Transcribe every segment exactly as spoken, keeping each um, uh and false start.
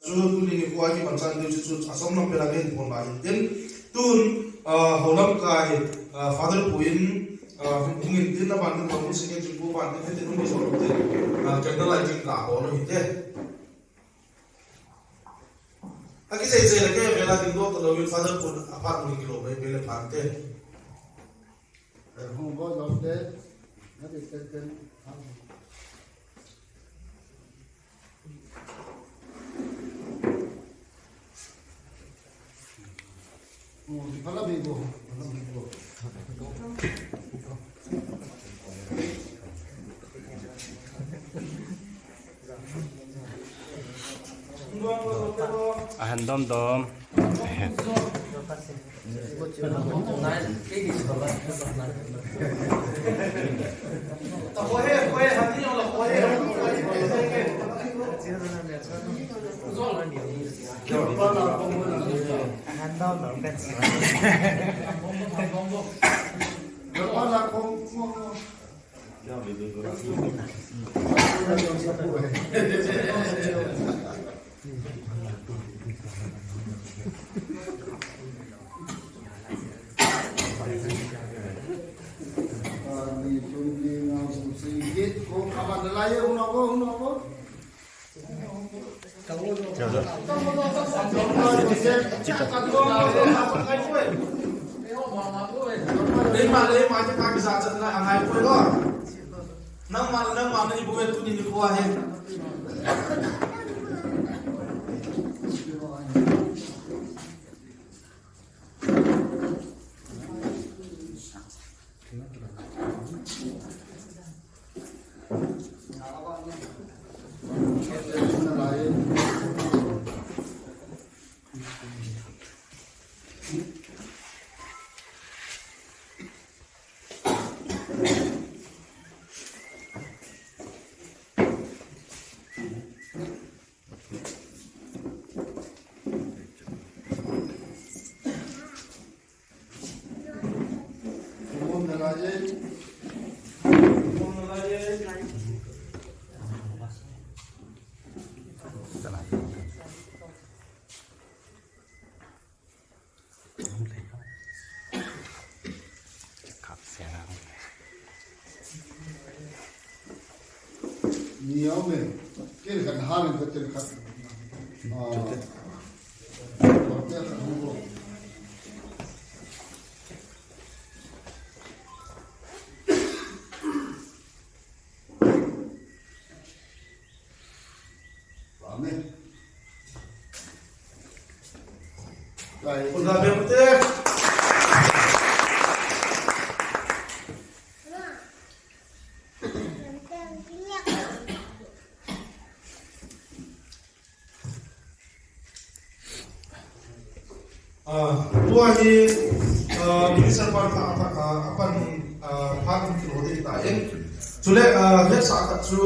Chu tuni nikho a hi bangchan ding chu chu achom lam pela ngen pon ba hin tin. Tun, ah, holam kai, ah, Father Pu in, ah, hung in tin na ban tin, hung singen chu pu ban tin, tin hung so tin, ah, candle lighting ka ho lo hi te. Aki sei sei la ke vela ding do to lo in Father Pu a phat hung kilo bai pele phat te. Hung bo lo te, na ti ten ten. Ahan dom dom. Leima, leima, te ka kisa chat na angai poi lo. Nangma, nangma, na ibu e tuni nikho a he. Ni au me, kel kan ha men ka tel khat. Ah. Tel khat hung ko. Amen. Kunda bem te. Ah, tua hi, ah, minister pan pha, pha, ah, pan, ah, pan kin ho ding ta in. Chule, ah, het sa khat chu,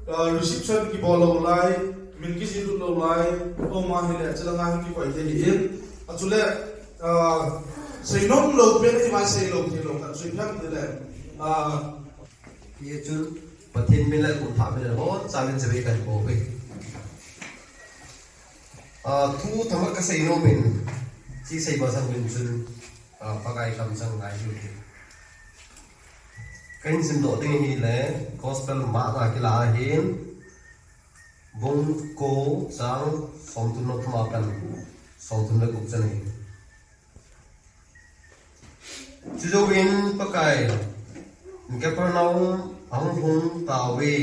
ah, reception kibol lou lai, min kijih lut lou lai, tua ma hi le, chule nga hi kikoi te hi in. Ah, chule, ah, seinom lou pen hi mai seilou thei lou khat chu hi ham ti le. Ah, Hiche chun Pathen min le kum thah min le hon chamin chibai kahin bol uve. Ah, thu themkhat kasei nom in, hiche sei masang uvin chun, ah, Pakai kamchang ngai hiu hite. Kahin simdoh ding ahile, Gospel Mark a kilah ahin, bung ko chang somthum le thum a pat somthum le gup chan ahi. Chujouvin Pakai Capernaum ahung lhung tauve.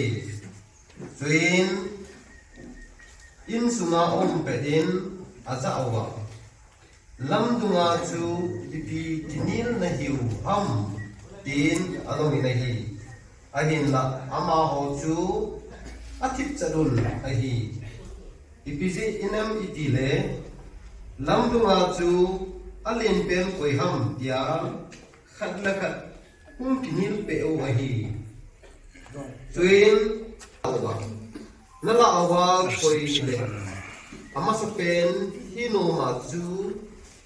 Chuin insunga aum pet in ajah uva, lamdunga chu ipi kinel nahiu ham, tin adongin ahi. Ahinlah amaho chu athipchet un ahi. Ipi jeh inem itile, lamdunga chu alenpen koi ham tia khat le khat hung kinelpeh u ahi. Chuin, nalah uva koi le amasapen hinoma chu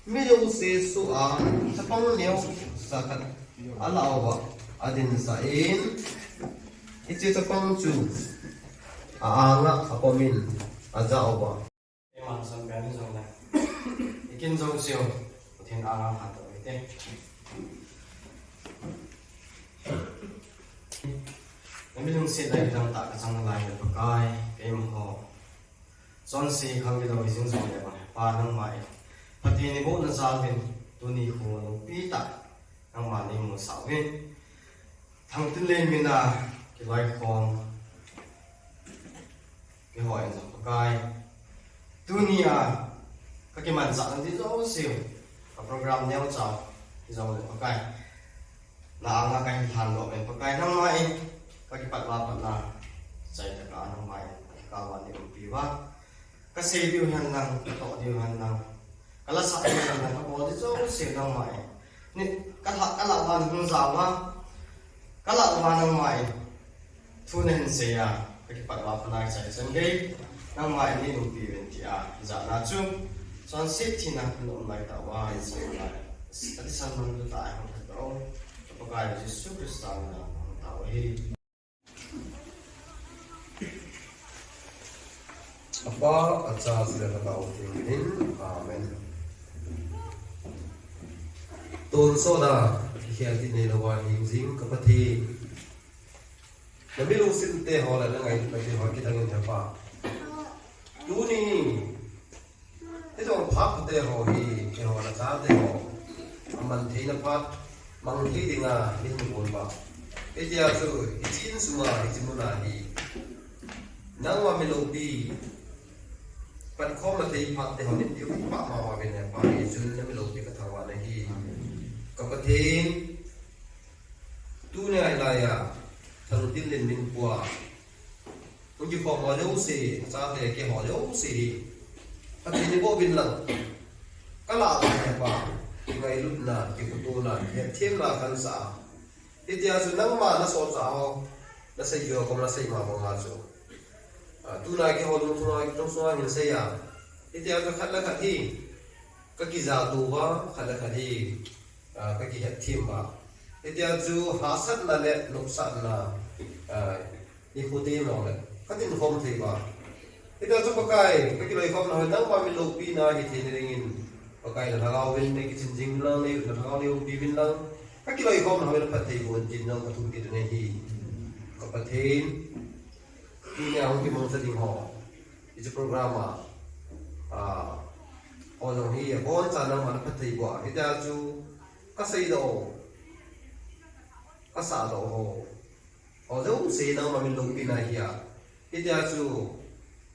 mi jouse soh a chapang neocha khat alah uva adinsah in, hiche chapang chu a-anga apomin ajah uva, San pen jong le. Ikin jong siu. Pathen a ngang khat to ite. Nami lungset lai dang ta ka chang lai le Pakai, keima ho. Chonse khang kilo hi jing jong le bang, Pa nangma in. Pathen in bohna jal vin, tuni kho loupi ta. Nangma nei musah vin. Thangtinlen mina, kiloi khom. Keiho in jong Pakai. Tuni a, ka kimanchah na di jong siu. Ka program neo chao, di jong le Pakai. Na anga ka hin lhan doh pen Pakai nangma in, ka kipat uva pat na, chai taka nangma in, ka va ni umpi uva. Ka sei diu hen lang, ka toh diu hen lang, ka la sa diu hen lang, ka bol diu jouse nangma in. Ni, ka la, ka la uva hung ja uva, ka la uva nangma in. Thu na hin sei a, ka kipat uva pat na chai chan gei, nangma in nei umpi uvin tia, ijat na chu. Chonset thina, na um lai ta uva, ijat na. Ka thisan man tu ta, ai hong khat ka um. Ka Pakai Jesu Christa mina hong tao hi. Apa, Acha, chule Lhagao Theng min. Amen. Tonsot a, kikhel tah nei louva hing jing ka Pathen. Na mi lungset te ho le na ngailutna te ho kidang in he Pa. Tuni Hiche phat te ho hi, keiho na chate ho. Aman theina phat, mang thei dinga, nei hin bol uva. Hitia chu, hiche insunga, hiche muna hi. Nangma min loupi, pankhom na thei phat te ho, nei tiu pha ma ma ven ne Pa, hichun na min loupi ka thangvah na hi. Ka Pathen, tuni a hilai a, Thangtinlen min pua. Hung kikhom ho jouse, chate keiho jouse hi. Pathen in boh uvin lang. Ka lah uva he Pa, kingailutna, kikhutuona, kihetthem na kahin sa. Hitia chu nangma na solchah ho, na seijui ho kom na sei ma banga chu. Ah, tuna keiho lungsunga, lungsunga hin sei a. Hitia chu khat le khat hi, ka kijah to uva, khat le khat hi, ah, ka kihetthem uva. Hitia chu hahsatna le nopsahna, ah, Nikho te jong le, ka tin khom thei uva. Hitia chu Pakai, ka kiloi khom na ho, nangma min loupina hi thei na dingin. Pakai na lhagao vin nei kichin jing lang, nei na lhagao nei umpi uvin lang. Ka kiloi khom na ho, na phattheiboh in tin jong ka thum kit na hi. Ka Pathen, tuni a hung kimangcha ding ho. Hiche program a, ah, ho jong hi, aboncha nangma na phattheiboh a. Hitia chu, ka seidoh ho, ka sahdoh ho. Ho jouse nangma min loupina hi a. Hitia chu,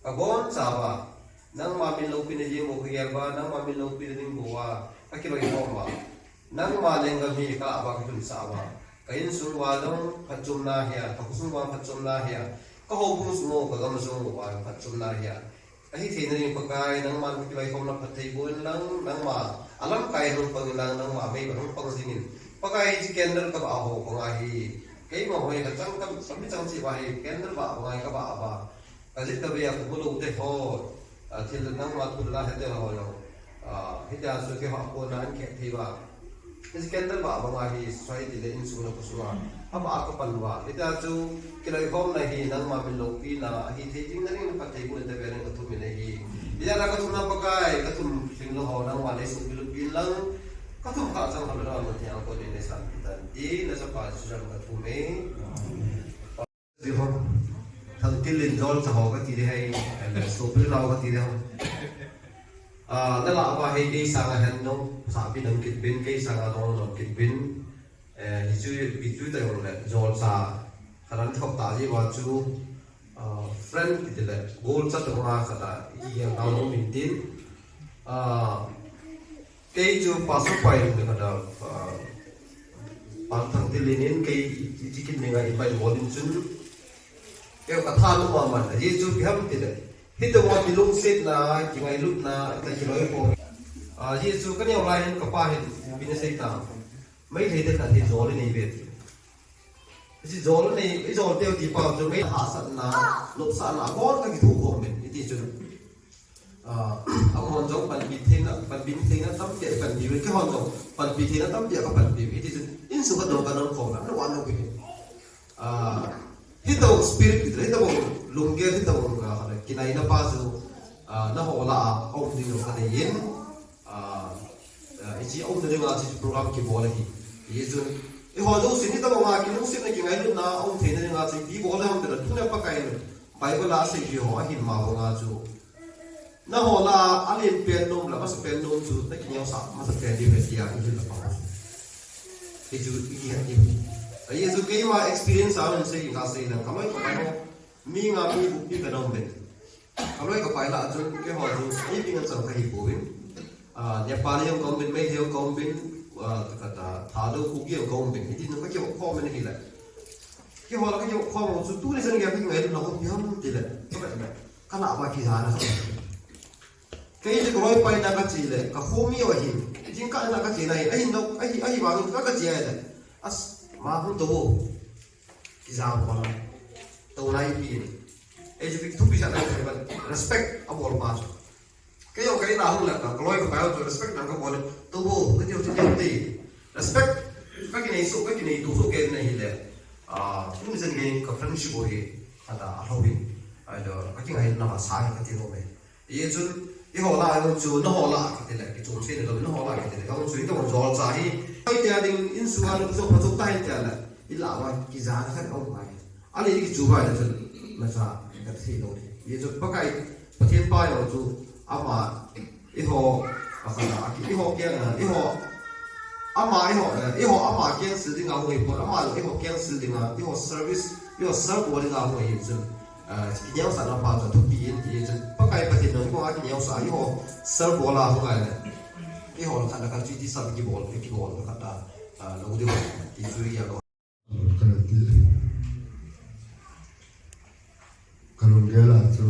abonchauva, nangma min loupina jeng bou ka gel uva, nangma min loupina ding bou a, ka kiloi khom uva. Nangma lenggam hi ka lah uva ka lhunsah uva. Ka insung uva jong phatchomna hi a, ka khosung uva phatchomna hi a, ka houbung sung u, ka gam sung uva phatchomna hi a. Ahi thei na ding Pakai, nangman ka kiloi khom na phattheiboh in lang, nangma, alamkai hung pang in lang, nangma meipat hung pang jing in. Pakai hiche candle ka bah ho, banga hi. Keima hoi ka chang kam, ka mi chang cheh uva hi, candle bah banga hi ka bah uva. Ka jih ka ve a ka mu lou te ho. A thil nangma thil la he te ho jong. A, hitia chu keiho a kona ahin khet thei uva. Hiche candle bah banga hi society le insung le khosung a, abah a ka pan uva. Hitia chu kiloi khomna hi nangma min loupina, ahi thei ding na ding na phattheiboh in te ve ding ka thum in ahi. Hitia na ka thumna Pakai, ka thum lhing lou ho nangma nei sohpi lutpi in lang. Ka thum kha chang kha lou na mun thei ang kon in nei sanpi tan. Ti na chapa Jesu jal a ka thum e. Ti ho, Thangtinlen jolcha ho kati ding ahi, and sopi lou kati ding ahi. Ah, na lah uva hi kei sanga hin dong, sahpi dong kit uvin, kei sanga dong dong kit uvin. Eh, hichu, hichu ta jong le, jolcha, khat ahin thop ta ji uva chu, ah, friend kiti le, golcha tobanga khat a, i gel nau dong min tin. Ah, Kei chu Pastor Pai lung le khat a, ah, Pastor Thangtinlen in kei hiche kin dinga invite bol in chun. Kei ka tha lou mama, ajeh chu ipi ham tile. Hitobang a kilungsetna, kingailutna, ka kiloi khom. Ah, ajeh chu ka neo lai hin ka pa hin, ipi na sei ta. Meitei te khat hi jol inei ve ti. Hiche jol inei, i jol teu ti pa chu mei hahsatna, nopsahna, abon ka kithoh khom in, iti chun. Ah, amahon jong panpi theina, panpi theina tampi a panpi uvin, keihon jong panpi theina tampi a ka panpi uvin, hiti chun insung ka dong ka nang khom na, na wan lo uvin. Ah, hitobang spirit, hitobang lunggel, hitobang, ah, kinaina pa chu, Ah, naho lah a, aum ding jong kanei in, ah, ah, hiche aumna dinga chu program kibol ahi. Hichun, eiho jousen, hitobanga kilungsetna kingailutna aum theina dinga chu ipi bol ham tile, tuna Pakai in Bible a asei hi ho ahin ma banga chu. Naho lah a, alen pen nom le, amasapen nom chu, nakineosah masapen diu ahi tia, ihin la pang. Hichu, ikihet diu. Hichu keima experience a, asei, kasei lang, kaloi kapai ho. Mi nga mi bukpi kana um uvin. Kaloi kapai lah chun, keiho chu, ipi ngen chang kahi pouvin. Ah, Nepali jong kaum uvin, Meitei jong kaum uvin, ah, kata, Thadou Kuki jong kaum uvin. Hiti nung kakihou khom in ahile. Keiho lah kakihou khom chu, tuni chan gei a kingailutna ho ipi ham tile. Kalah uva kijana. Kei chu kaloi paina kache le, kakhomi u ahin. Jingkah na kache na ahin, ahin, ahi, ahivangin ka, kache ahile. As, ma hung tou. Ijat bol a. Tou lai pi. Ei chu thupi sa lai, respect abol pa chu. Kei jong ka in a hung le, ka kaloi kapai ho chu respect dang kabol le. Tou bo, kati ho chu tou te. Respect, kakinei soh, kakinei tou soh kei na ahile. Ah, tuni chan gei ka friendship ho hi, kata, alhou in. Ahile, kakingaina asa hi kati ho me. Hichun, eiho lah a jong chu, naho lah a kiti le, kichom cheh lou, naho lah a kiti le, jong chu, itobang jol cha hi. Hoi tia ding, insunga lungset phatah tah hi tia le, ilah uva, kijana khat aum ngai. Ale kichu uva le chun, nacha, kathei lou ding. Hichun, Pakai, Pathen pa jong chu, ama, eiho, pakhat a, eiho keng a, eiho, ama, eiho, eh, eiho, ama keng sil dinga hung ahipon, ama, eiho keng sil dinga, eiho service, eiho serve bol dinga hung ahi chun. Ah, kineosahna pa chu thupi in, hichun Pakai Pathen in eiho a kineosah, eiho serve bol a hung ahile. Eiho lah khat le khat chu iti sam kibol, kibol khat a, ah, lou diu, ti chu iya lou. Kana ti. Kalunggel a chu,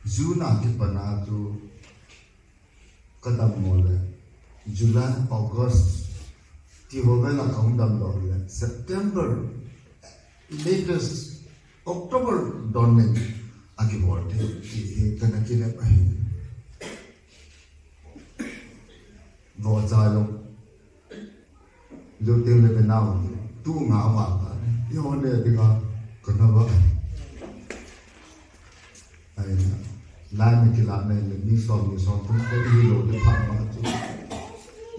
June a kipat a chu, kadammo le, July, August, ti ho vel a kahung damdoh le, September, latest, October don in akibol ding, ti hi kana kinep ahi. Vohcha jong. Luteng le kanao, tu nga vang ta. Eiho ne dinga, kana va. Ai, lai na kila na le, mi som, mi som, tum ko hilou ding pha ma chu.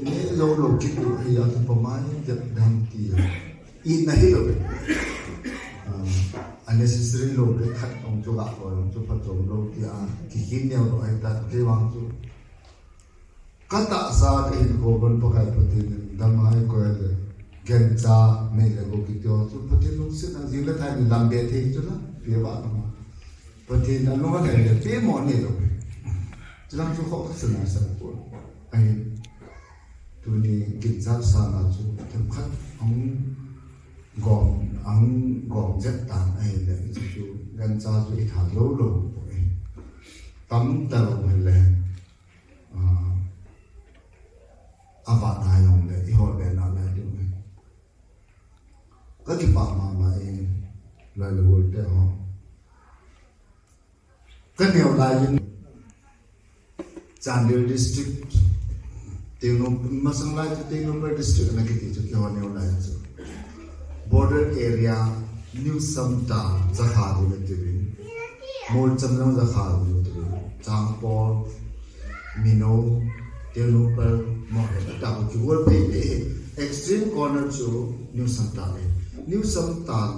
Ine jou lou kit u, ai, a tu pa mai, jep dam ti. Ina hilou. Ah, unnecessary lou le khat ong chu ga ko, ong chu pha chom lou ti a. Kihin neo lou ai ta, kei vang chu. Katahsa kahin kou bon Pakai Pathen in dam a eikoi le, gancha nei le gou kiti ho chu Pathen lungsetna jing le thai ni lam be thei chu la, pe va na ma. Pathen in alung alhai le pe mo nei lou. Chulang chu kho ka sana sa ko. Ahin, tuni gancha sana chu themkhat ahung gom, ahung gom jet tan ahile chu gancha chu i tha lou lou. Tam ta lou le. Ah, avat na jong le, eiho le na lai ding. Ka kipah mama e, lai le gol te ho. Ka neo lai in, Chandel District, Tengnoupal, masang lai chu Tengnoupal District na kiti chu keiho neo lai chu. Border area, New Samtal, Jakha ding atiuvin. Molcham jong Jakha ding atiuvin. Changpol, Minou, Tengnoupal, Moirang, ata ko kigol pei pei. Extreme corner chu New Samtal e. New Samtal,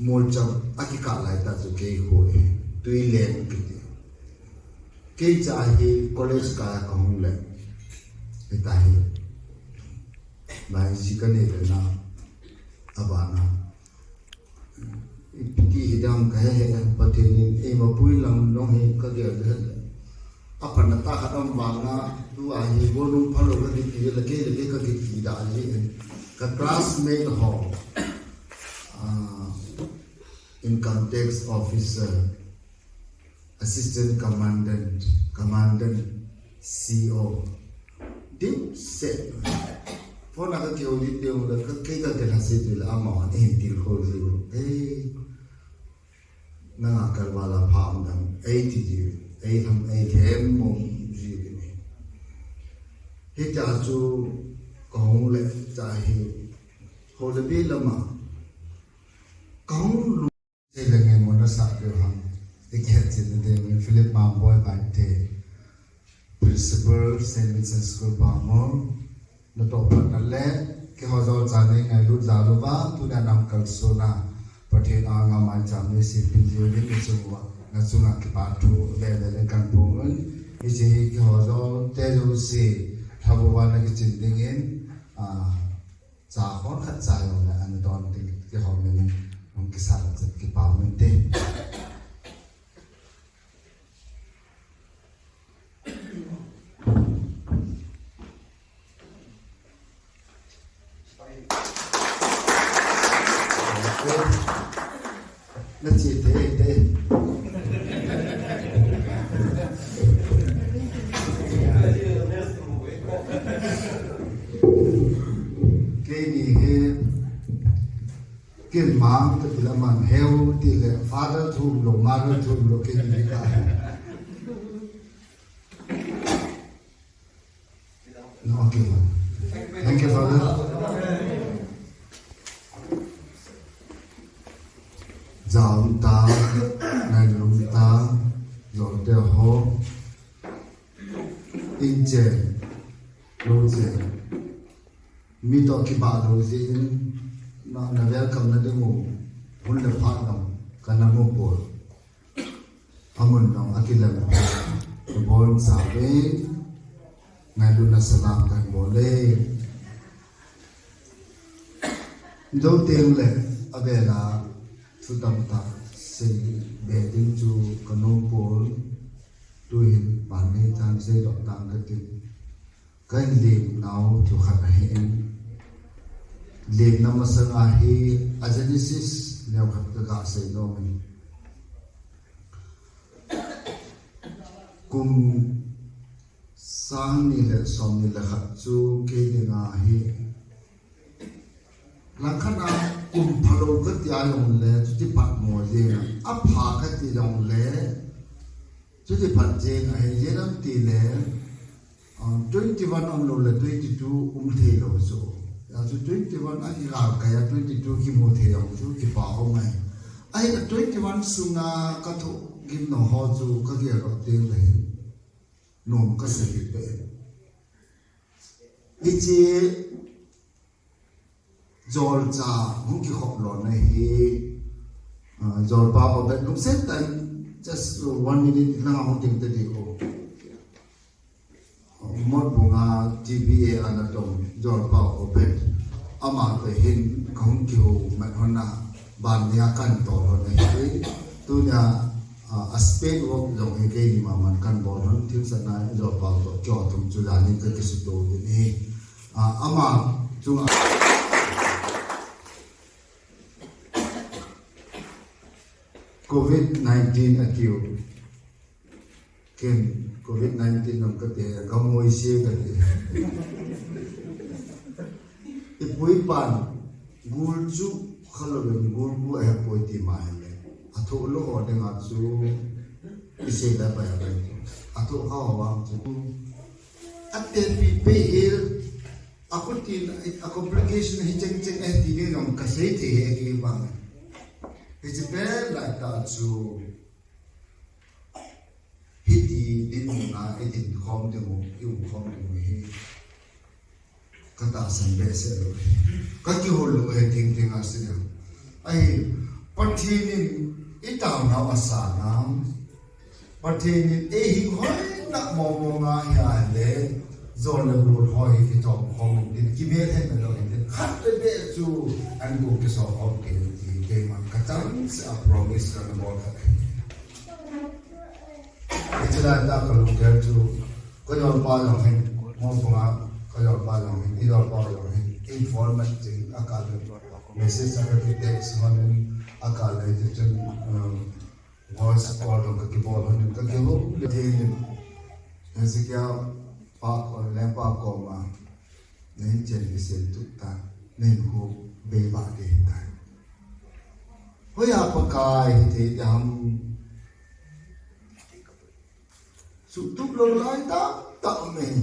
Molcham, akikah lai ta chu kei kho e. Tuileng kiti. Kei cha hi college kah a kahung le. Hita hi. Lai ji ka nei le na. Abana. Iti hi dang ka he he, Pathen in eima pui lang long hi ka gel le. Aphatna tah khat um vang a, tua hi golnung phalou ka kiti le, kei le kei ka kiti da ji. Ka classmate ho. Ah, income tax officer. Assistant Commandant, Commandant, C O. Ding se. Phone a ka kihou ding ding le ka, kei ka kila se ding le amahon ahin tilkhou ji. Ei. Nanga kalval a pha um dang. Ei ti ji. Ei tham ei lhem mong ji ni. Hitia chu kahung le cha hi. Ho le bi lama. Kahung lu Sei le ngai mo na sa deu ham. Ticket chin ding Philip Mangboi Baite, Principal, Saint Vincent School, Bangmor. Natoh phat nale, keiho jolcha nei ngailut jal uva, tunia nam kalsona Pathen anga maicham nei sempeh jiuvin, nachung uva, nachunga kipa thu veve le kahin phong un. Hiche hi keiho jolte jouse, lha uva na kichin dingin, ah, Cha khon khat cha jong le ana don ding ti ho min hung kisa le chet kipa um inte. Na che te te. Keini hi kin mang te pila man heu ti le father thum lo, mother thum lo keini hi ka. No, okay, Father. Thank you, Father. Jaum ta, ngailum ta, jolte ho, inchen, louchen, mi toh kibah lou jeh in, na, na welcome na ding u, hun le phat jong, kana mu poi. Amun jong akilem. Kabon chauve. Ngailutna salam kahin bol e. Jou teng le avela thu tamtah seibe ding chu kanom pon. Tuhin pan nei chan seidoh tang kati. Kahin lemnau thu khat ahin, lemna masanga hi a Genesis neo khat kaga seinom in. Kum sang ni le som ni le khat chu kei dinga hi langkhat a kum phalou kati a jongle, chuti phat mo jeng a, apha kati jongle, chuti phat jeng ahi, ijeh inem itile, ah, twenty-one umlou le twenty-two um thei lou chu. Hijeh chun twenty-one a kigal kai a twenty-two kimu thei jong chu kipa um ahi. Ahinla twenty-one sunga kathoh gimnau ho chu kagel doh teng le hin nom kasei kit peh. Hiche jolcha hung kikhop lona hi, ah, jolpa Obed lungset tah in just one minute lang hung ding tading o. Motbung a T B A ana dong jolpa Obed, ama toh hin kahung kihou mat lhon a, ban nia kahin tol lhon ahi. Tunia, ah, a spade work jong hi keini maman kahin bol lhon, thilsatna jolpa toh kihou thum chu janin kakisuto uvin ahi. Ah, ama chunga covid nineteen atiu. Ken covid nineteen jong kati, kamoise kati. Ipu ipan gul chu khalou in gul gu ahepoi ti ma ahile, athoh lou ho dinga chu isei le pai apai. Athoh kha ho vang chu atepi pei hel, akhutin a complication hi cheng cheng ahi ti ding jong kasei thei ahi kei vang. Hiche pen laitah chu hiti dinmun a idin khom ding u, i um khom ding u hi katahsan behseh lou. Kakihou lou ahi, thingthing a sei ding. Ahi, Pathen in itaonau asan a, Pathen in eihin hoina mong mong a hi ahile, jol le gol ho hi kitom khom intin, kimelhenna lou intin, khat le beh chu an gu kiso khom kei ti, keiman kachangseh a promise kana bol khat ahi. Hiche laitah kalunggel chu, kajolpa jong hin, mong mong a kajolpa jong hin, ijolpa jong hin, inform a chun akal le message a kati, text hon in akal le chun, um, voice call jong kakibol lhon in kakihou le thei in, Hezekiah pa, lengpa koma, nahin chen kisei tup tan, nahin hu bei ba ding ahitai. Hoiya Pakai hithei ding ham, suhtup lou lai tamtah um ahi.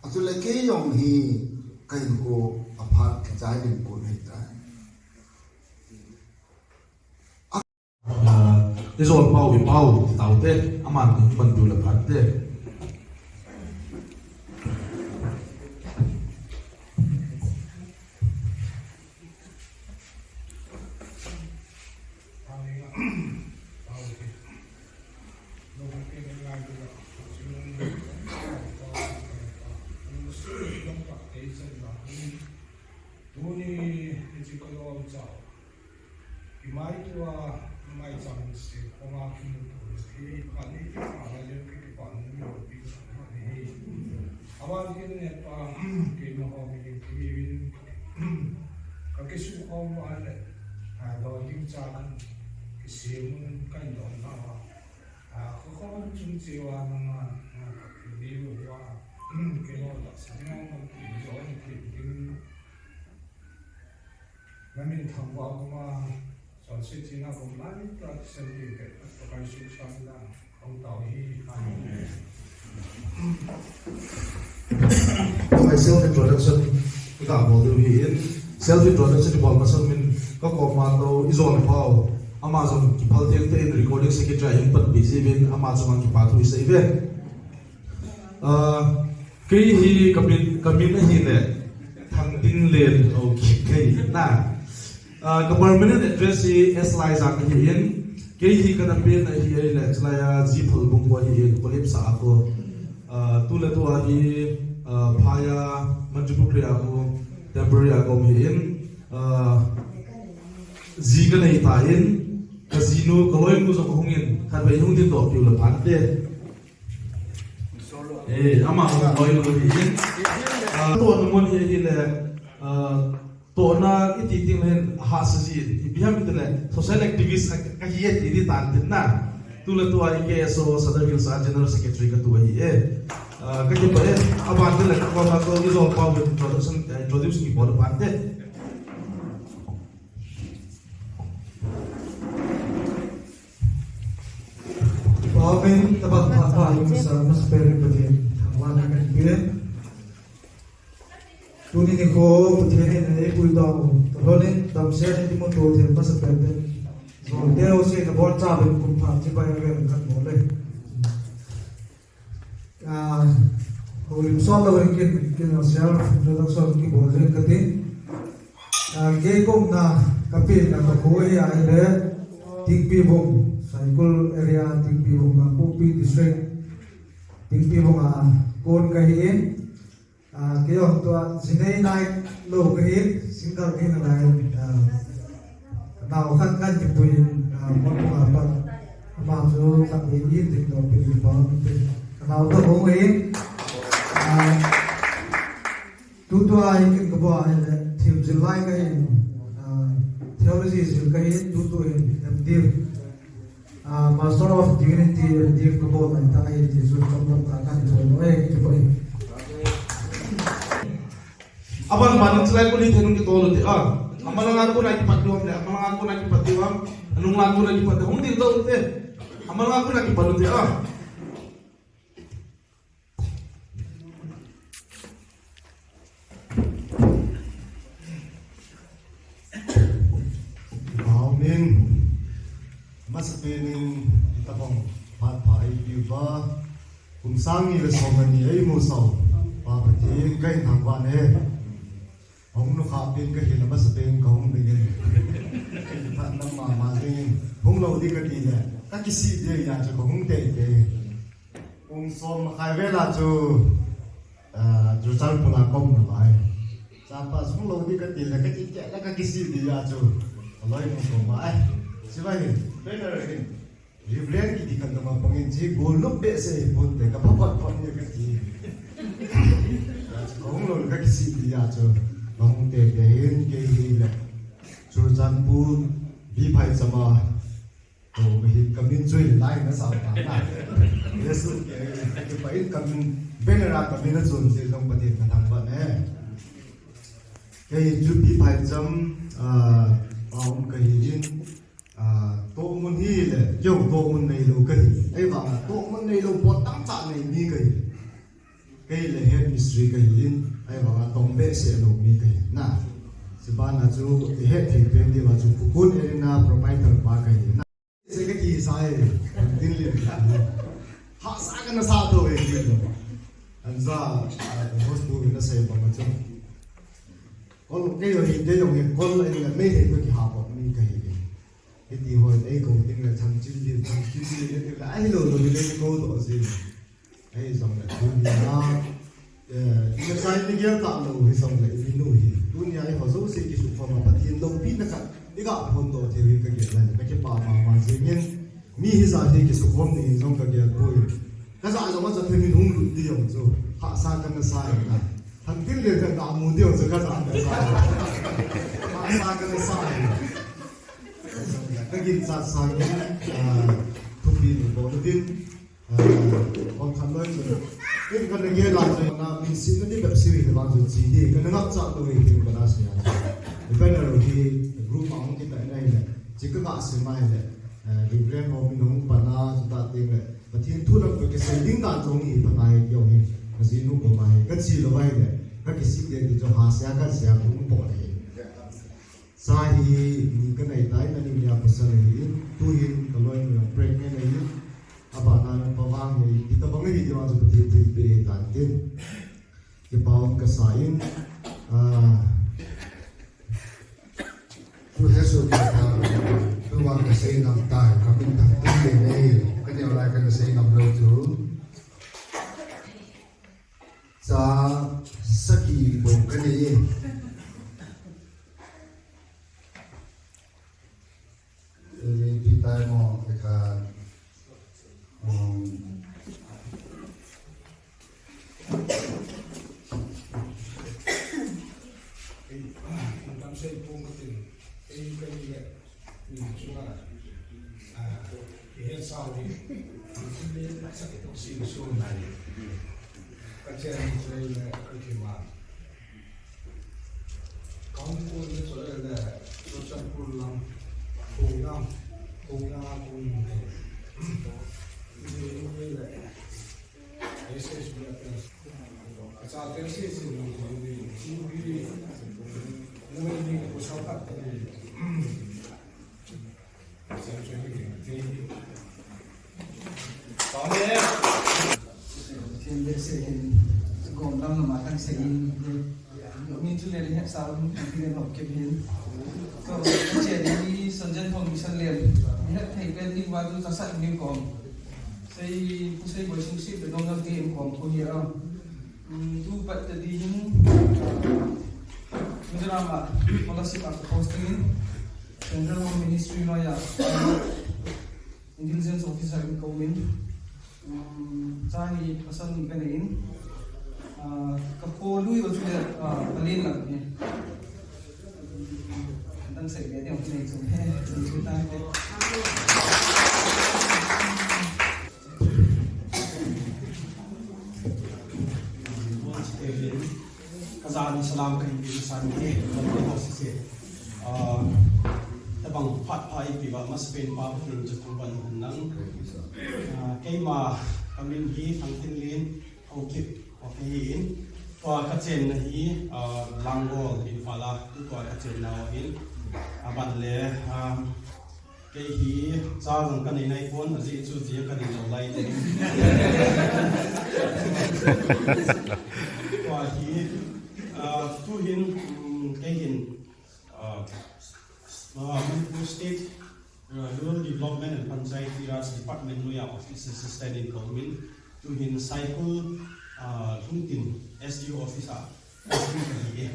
Achule kei jong hi kahin kou aphat kichai ding kon ahitai. Ah, Ijol pau, ipau, taute, aman hung pan diu le phante. Tuni hiche ka lolchau. Kimai tua, kimai chang se, koma kimu tu se, kani ki pa la le ki ki pa ni mo pi sa ma ni. Awan ki ne pa, ki no ho mi ki ki win. Ka ki su ho ma le. A do ding cha kan ki se mun kan do na wa. A ko ko chung che wa na ma, a ka ki ni wa. Ki no da sa ni ma ki do ni ki ding. Namin thangvah koma, chonset tina kom lai ta kisan ti te, Pakai suk san na, kong tau hi, amen. Pakai self introduction, ka bol diu hi in. Self introduction bol masang min, ka kom ma to, ijol pau. Ama jong kiphal theng te in recording secretary in pat busy vin, ama jong kipa thu isei ve. Ah, kei hi ka min, ka min ahi le Thangdinlen Haokip kei na. Ah, ka permanent address hi S Laijang ahi in, kei hi ka na pen ahi le Chalai a G Phalbung ko ahi in, Kolip sa ako. Ah, tu le tu ahi, ah, Phaya Manjupukri ako, temporary ako ahi in, ah, ji ka nei ta in, ka jinu, ka loinu jong hung in, khatvei hung din doh piu le phante. Eh, ama loi loi hi. Ah, tohna mun hi, hi le, ah, tohna iti ting hin ha sa ji. Ipi ham ti le, social activist ka hi e ti di tan tin na. Tu le tu a K S O Southern Hills a General Secretary ka tu ahi e. Ah, ka kipa e, aban ti le ka ko ma ko ijol pau introduction, eh, introduce kibol phante. Amen. Tabang pha pha yung sa mas peri Pathen. Thangvahna kahin pe. Tuni nikho Pathen in eipui tao. Tolhon in damsel in kimuto thei masa peri. Teo se nabon chauvin kum pha chibai ven kan bol e. Ah, houlim sot lou hin kin, kin self introduction kibol ding kati. Ah, kei kum na kapen na kakho hi ahile Tingpibung, Saikul area Tingpibung, Kangpokpi district, Tingpibung a kon kahi in. Ah, kei jong tua, jinei nai lou kahi, single kahi nalai, ah, nao khat kan kipui, ah, mo mo apa, ama chu khat ni ni tin to pi pa, nao to hung e, ah, tu tua hi kin kabo ahile, thim jil lai kahi, ah, theology jil kahi, tu tu hi M Div. Ah, Master of Divinity, Div kabol nai ta ahi ti chu chomlam ta kan thoi lo e, kipa e. Aban ban in chulai kuli thenung kitol u te, ah. Amalanga kona kipat diu ham le, amalanga kona kipat diu ham, anunglang kona kipat diu ham, hung ding dou te. Amalanga kona kipat u te, ah. Amen. Masapen in tabang phat pha eipeuva, kum sang ni le som ni eimusah u Pa Pathen kahin thangvah e. Hung nukha pen kahi le masapen kahung ding in. Phat na mama ding in. Hung lou di kati le, kakisih di a chu kahung teitei. Kum som makhai vel a chu, ah, Churachandpur a ka um nalai. Chapa sung lou di kati le, kati keh le kakisih di a chu. Aloi nung ko mai. Chibai hin, banner hin. Reverend kiti khat na ma pangin chi gol lop behseh hi ponte, ka phapat pat ni kati. A chu kahung lou le kakisih di a chu. Kahung teitei in kei hi le. Churachandpur, Biphaicham a. Ko kahi kamin chu lai na sa ta na. Yesu ke, ke pa in kamin banner a kamin a chun si long Pathen kathangvah e. Kei chu Biphaicham, ah, pa um kahi in, ah, tohmun hi le, keu tohmun neilou kahi. Ahivang a tohmun neilou pot tamtah nei mi kahi. Kei le head mistri kahi in, ahivang a tong behseh lou mi kahi na. Chubana chu ihet thei pen diuva chu Kukun Arena proprietor pa kahi na. Se kati Ai, din le. Hahsa kana sa to e din. Anja, ah, host tu na sai ba ma chu. Kol kei ho hi de yong he kol ai la mei he ko ki ha ba mi ka hi. Hiti ho ei ko ding le thang chin din, thang chin din le ai lo lo le ko to si. Ei, jong le tunia, eh, i chai ni gel ta lo hi jong le i nu hi. Tunia eiho jouse kisukhom a Pathen loupina khat i ga phondoh thei u hi ka gel a, ka kipah mama jing in. Mi hijat hi kisukhom ding jong ka gel poi. Ka ja jong a cha thei min hung lut ding jong chu. Hahsa kana sa e ta. Thangtin le ka ta mu ding jong chu ka ja kana sa e. Hahsa kana sa e. Ka ginchat sangin, ah, thupi ni bol din. Ah, ol khat loi chu. In kana gel a chu na min sim na ni bep sim hi vang chu chi di. Kana ngap cha tu hi tin kana sia. Banner hi group a hung kita na hi le. Chi ka ka sim mai le. Eh, Reverend ho min hung pana chu ta ting le. Pathen thu lam ka kisei ding dan chu hi pana hi yo hi. Ka ji nu ko ma hi. Ka chi lo mai le. Ka kisik de ti chu ha sia ka sia hung po le. Cha hi ni ka nei tai, na ni nia pasal hi, tuhin ka loi nu jong pregnant ahi, abana pa vang hi, ti tabang hi ti vang chu Pathen thilpeh ahi tan tin. Kipah um ka sa in, ah, tu he su ka ta, tu vang ka sei ngam tai, ka min thangtin le nei, ka neo lai ka na sei ngam lou chu. Cha sagi bou ka nei e. Pi tai mo, ka, um, Ei, kan sei pung ka tin. Ei, ka ni le. Min chua, ah, i het sao hi, i le sa ke tok sing so nai. Ka chen ni chua le ka ki ma. Kong ko le chua le, Churachandpur lang, ko lang, ko lang ko ni. Ni le. Sei, pu sei boi sung si, the normal game kom ko hi a. Um, tu pat te di hin, uh, Mizoram a scholarship a posting in Central Home Ministry noi a, uh, Intelligence Officer in ko min. Um, cha hi pasal ni ka nei in, uh, ka ko lui o chu le, uh, ka len lak ni. Dang sei le ding nei chu he, chu ta te. Ka jani salam ka hin san ke, ka ko si se. Ah, tabang phat pha ipi ba mas pen pa pun chu kuban nang. Ah, keima ka min hi Thangtinlen Haokip. Okay, in. Tua ka chenna hi, ah, Langol, Imphal a, tu tua ka chenna ahin. Aban le, ah, kei hi cha jong ka nei nai pon, ajeh chu ji ka nei lou lai te. Tua hi, ah, tu hin, um, kei hin, ah, ah, Manipur State, uh, Rural Development and Panchayati Raj Department noi a Office Assistant in ka um in, tu hin Saikul, uh, Lungtin S D O Office a, S D O ka hi e.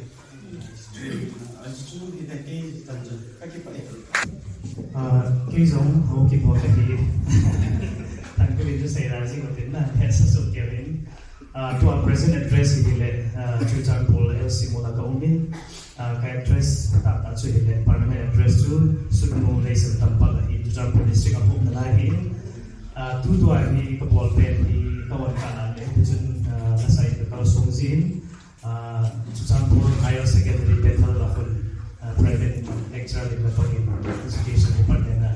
Uh, chu hi te kei tan chu ka kipah e. Uh, kei jong Haokip ho ka hi. Thank you, Mister Sairaji, ko tin na, hesa su kei in. Uh, tua present address hi le, uh, Churachandpur L C mol a ka um in. Ah, ka address tahtah chu hile, permanent address chu Sutnu Leisel Tampak ahi, Churachandpur District a um nalai hi. Ah, tutua hi ka bol pen hi ka on ka na le, hichun, ah, lasa in ka kal sung jin, ah, Churachandpur Higher Secondary Bethel a khun, ah, private lecturer in ka pang in, education department a.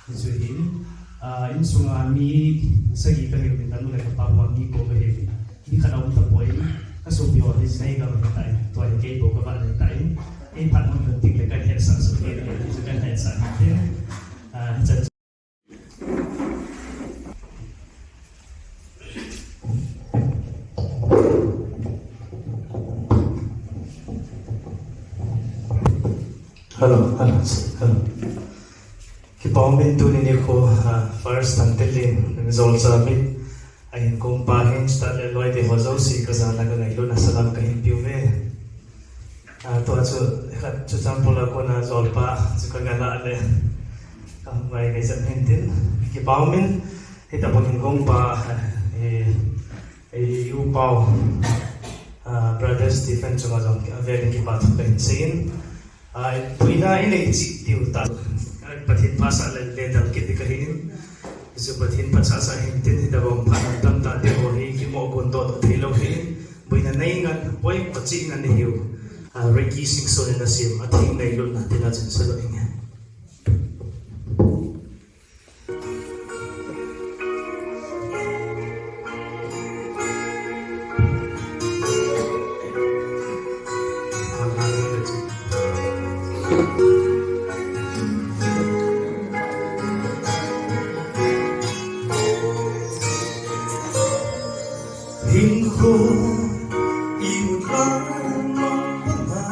Hichu hin, ah, insunga mi sagi ka hiu, ka nu le ka pa uva mi ko ka hiu. Mi khat a um tapoi, ka sopi ho hi Senegal ahitai, tua hi kei bou ka vat ahitai. Ei phat hung lhun teng le kan hetsah soh kei, hichu kan hetsah hi. Ah, hichan. Hello, hello, hello. Kipah umin tuni nikho, ah, First Thangtillin, Jolcha mit, ahin kong pa hin, chutah le loi te ho jouse kajana kangailutna salam kahin peuve. Ah, tua chu, khat chu chang pula kona jolpa chu kagala le, kavai kaijat hintin, kipah umin, hitabang hin kong pa, eh, eh, u pau, ah, Brother Stephen chunga jong avel in kipathu kahin seiyin. Ah, puina inei cheh tiu ta. Ah, Pathen phasah le, le dal kit ding kahin. Hichu Pathen phasah sa hintin, hitabang phat tamtah te ho hi kimoh gon doh thei lou hin. Puina nei ngan, poimo cheh ngan nahiu. Ah, Ricky Singson in asem, Atheng ngailutna tina chun sadoh inge. Hinkho imut lam mang banga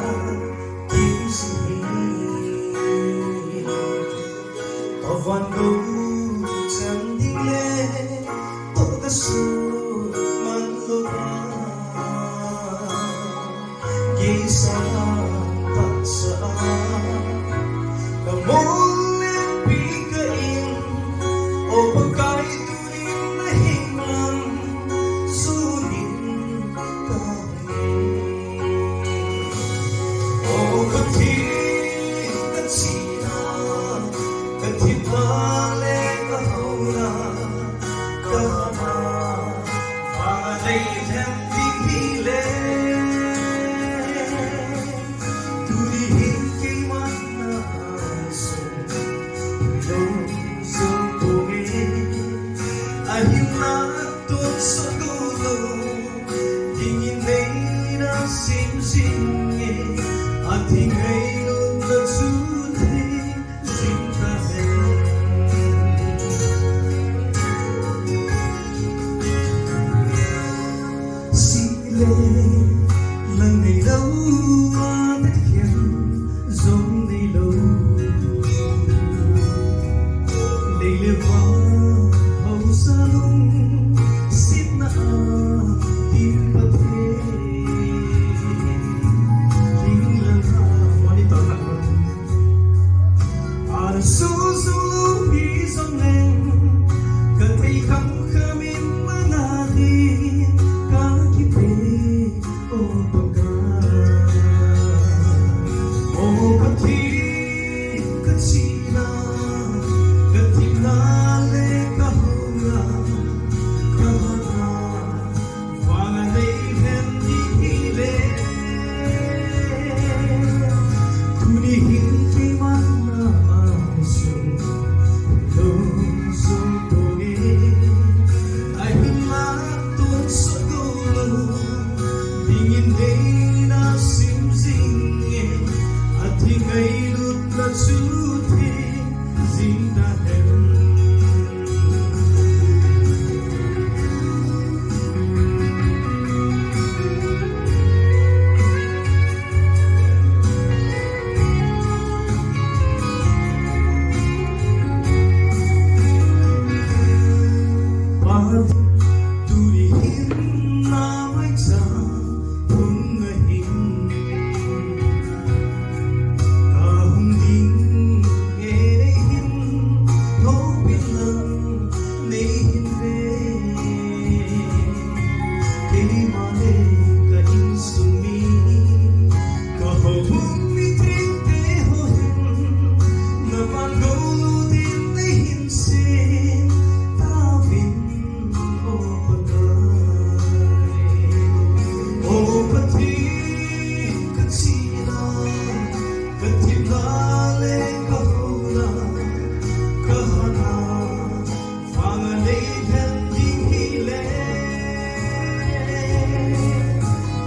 kimsih hi. Kavan gou chang ding le toh kasut man louva. Geisang tahsa a kamol le pi ka in, O Pakai tunin na henglam sunin ka hung. O Pathen ka chihna, ka thina le ka hauna, ka hana. Vang a nei lhem ding hile, tuni hin keiman na sun lou jong ponge. Ahinla tonsot lou dingin neina sim jinge, athi ngailutna chu thei jing tahen. Sih le lang neilou a, Bethlehem jong neilou. Lei le van haosa lungsetna a, tin Pathen. Ling lang a, mani ta na. Ana soh jou lou hijongleng, ka thei kham kham in nang a din ka kipeh, O Pakai. O Pathen ka chihna, ka thina le ka hauna, ka hana. Vang a nei lhem ding hile, tuni hin keiman na sun lou jong ponge. Ahinla tonsot lou dingin neina sim jinge, athi ngailutna chu thei jing tahen. Tuni hin na maicham hung ahin. Ka hung ding e nei hin, loupina nei hin ve. Keima le ka insung mi, ka houbung mi thengte ho hin, na vangou lut in nei hin sem tauvin. O Pakai, O Pathen ka chihna, ka thina le ka hauna, ka hana, vang a nei lhem ding hile,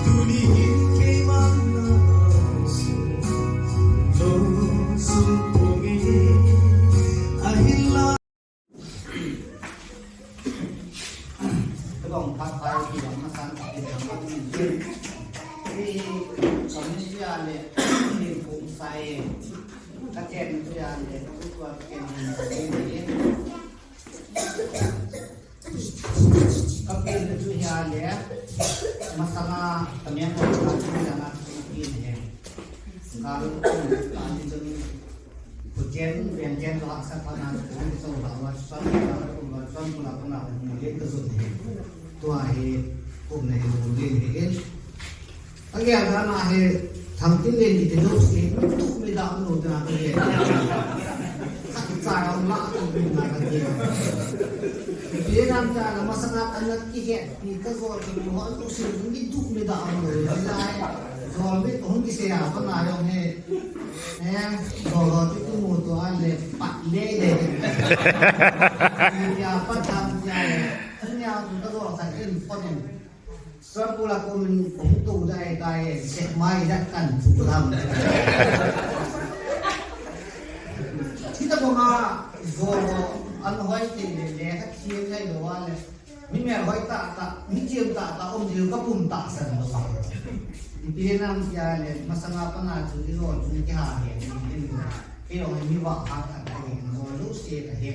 tuni hin keiman na sun lou jong ponge, ahinla Ka dong phat pai ki dong na san ki dong na ni. Ni, som ni sia le, ni kum sai. Ka chen chu ya le, ka pu tua ka chen ni ni ni. Ka pen chu ya le, masanga ka men ko ka chu ya na ka pen he. Ka lu ka ni chu ni. Ku chen, pen chen la sa pa na chu ni so la wa sa la ku la sa ku la ka na ku le ka so ni. Tua hi ku ne ku le ni ke. Ka gel dan a hi Thangtinlen kiti jouse, mi tup mi dap nu te na ka gel. Khat cha a um lah a um na ka gel. Ipi ham tia la masanga ka na kihetpi ka jol chu mi ho jouse, mi tup mi dap nu te na. Jol mi hung kisei a pa na jong hi. Eh, jol ho chu kimu to a le pat le le. Ipi a pat ham tia le. Ania tu ka jol khat in pon in. Sir, pula ko min hung tu dai dai, sek mai da kan tu lam. Kita ko ma, go, an hoi te le, le ka thiem le lo wa le. Mi me hoi ta ta, mi thiem ta ta, um diu ka pum ta san lo. Ipi nam tia le, masanga pa na chu i lo chu ki ha he, ni ni. Ke ong mi wa ha ka ta ni, lo lo se ka he.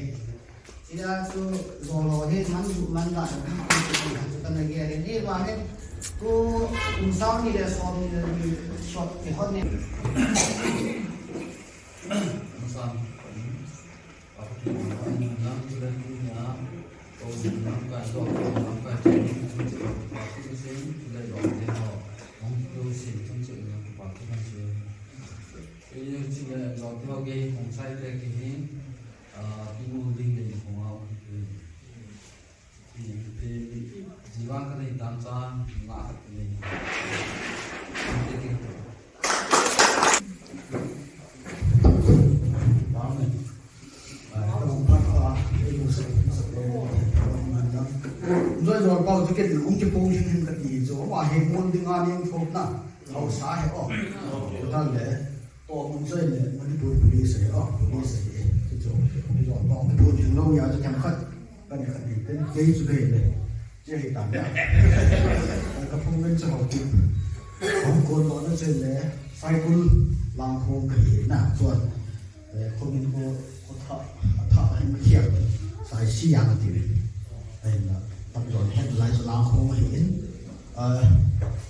Tia chu jolo hi man du man da chu kana gel in, eh, ba he. Ku kum sang ni le som ni le ni shot ke hon ne. Kum sang. Apa tu ni, lam tu dan ni ya. Ko lam ka, ko lam ka, Hong tu sin tun chu na pa tu na chu. Ke ye chi le lo tu ke hong sai te ke hin. Ah, pi mu ding le hong a. Pi, pi, jiwa ka nei tam cha, nga ka nei. Te ke. Ba me. Joi jol pau chu ken um kipong hing hing kati chu, ama he mon ding a ning thop na, hausa he o. Tan le, to mun joi le, Manipur police he o, police he, chu chu, jol pau kipong hing lo ya chu kem khat, kan khat ni, ten kei chu kei le, che hi tan ya. Ka phung men chu hau ti. Hong kon lo na che le, Saikul Langkhong ka hi na, chuan. Eh, khomin ko, ko tha, tha hin ma khiak, sai si yang ti ve. Ai na, tam jon headline chu Langkhong ahi in. Eh,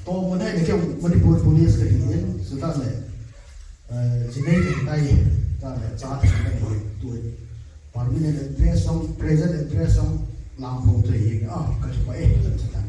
to mun hai na ke Manipur Police ka hi in, chu ta le. Eh, chi nei ka tai, ta le, cha ta ka hi tu. Permanent address song, present address song, Langkhong chu hi, ah, ka chu pa e, ta ta ta.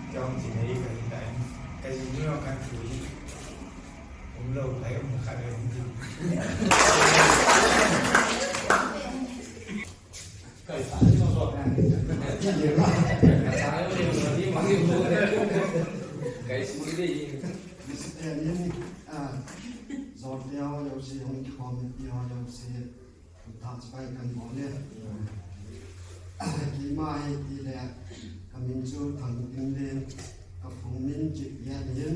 Ka hung chi nei ka hi tai. Ka ji ni ka thu. Um lo, kai um khat le um. Kai sa ni so. Kai sa ni ma ni ma ni. Kai sa ni. Mister Ni, ah, Zor Teo, yo si hung ki comment yo, yo si. Tha chibai kan bol le. Keima hi ti le, ka min chu Thangtinlen, ka phung min chu Lian ahin,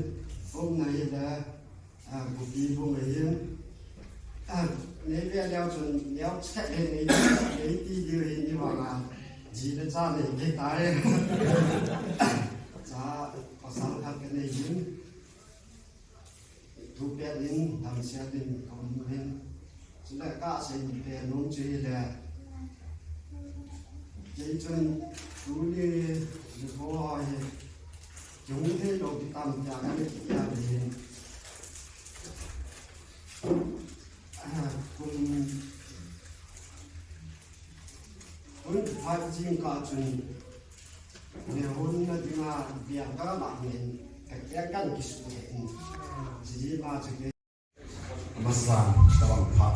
umna hi le, ah, Gopibung ahin, ah, nei ve leu chun, leu chet hi nei, nei ti diu hi ni vang a, ji le cha nei ve tai. Cha, pasal khat ka nei hin. Thu pet in, damsel in, ka um in. Chule ka sei pet nom chu hi le. Kei chun tuni nikho hi, kihung thei lou kitam tia ka na kitia ve hin. Ah, kum, kum khat jing kah chun, Nehon na dinga biang ka la ngen, ka kiang kan kisu ngen. Jiji ma chu ke. Masa, tawang pha.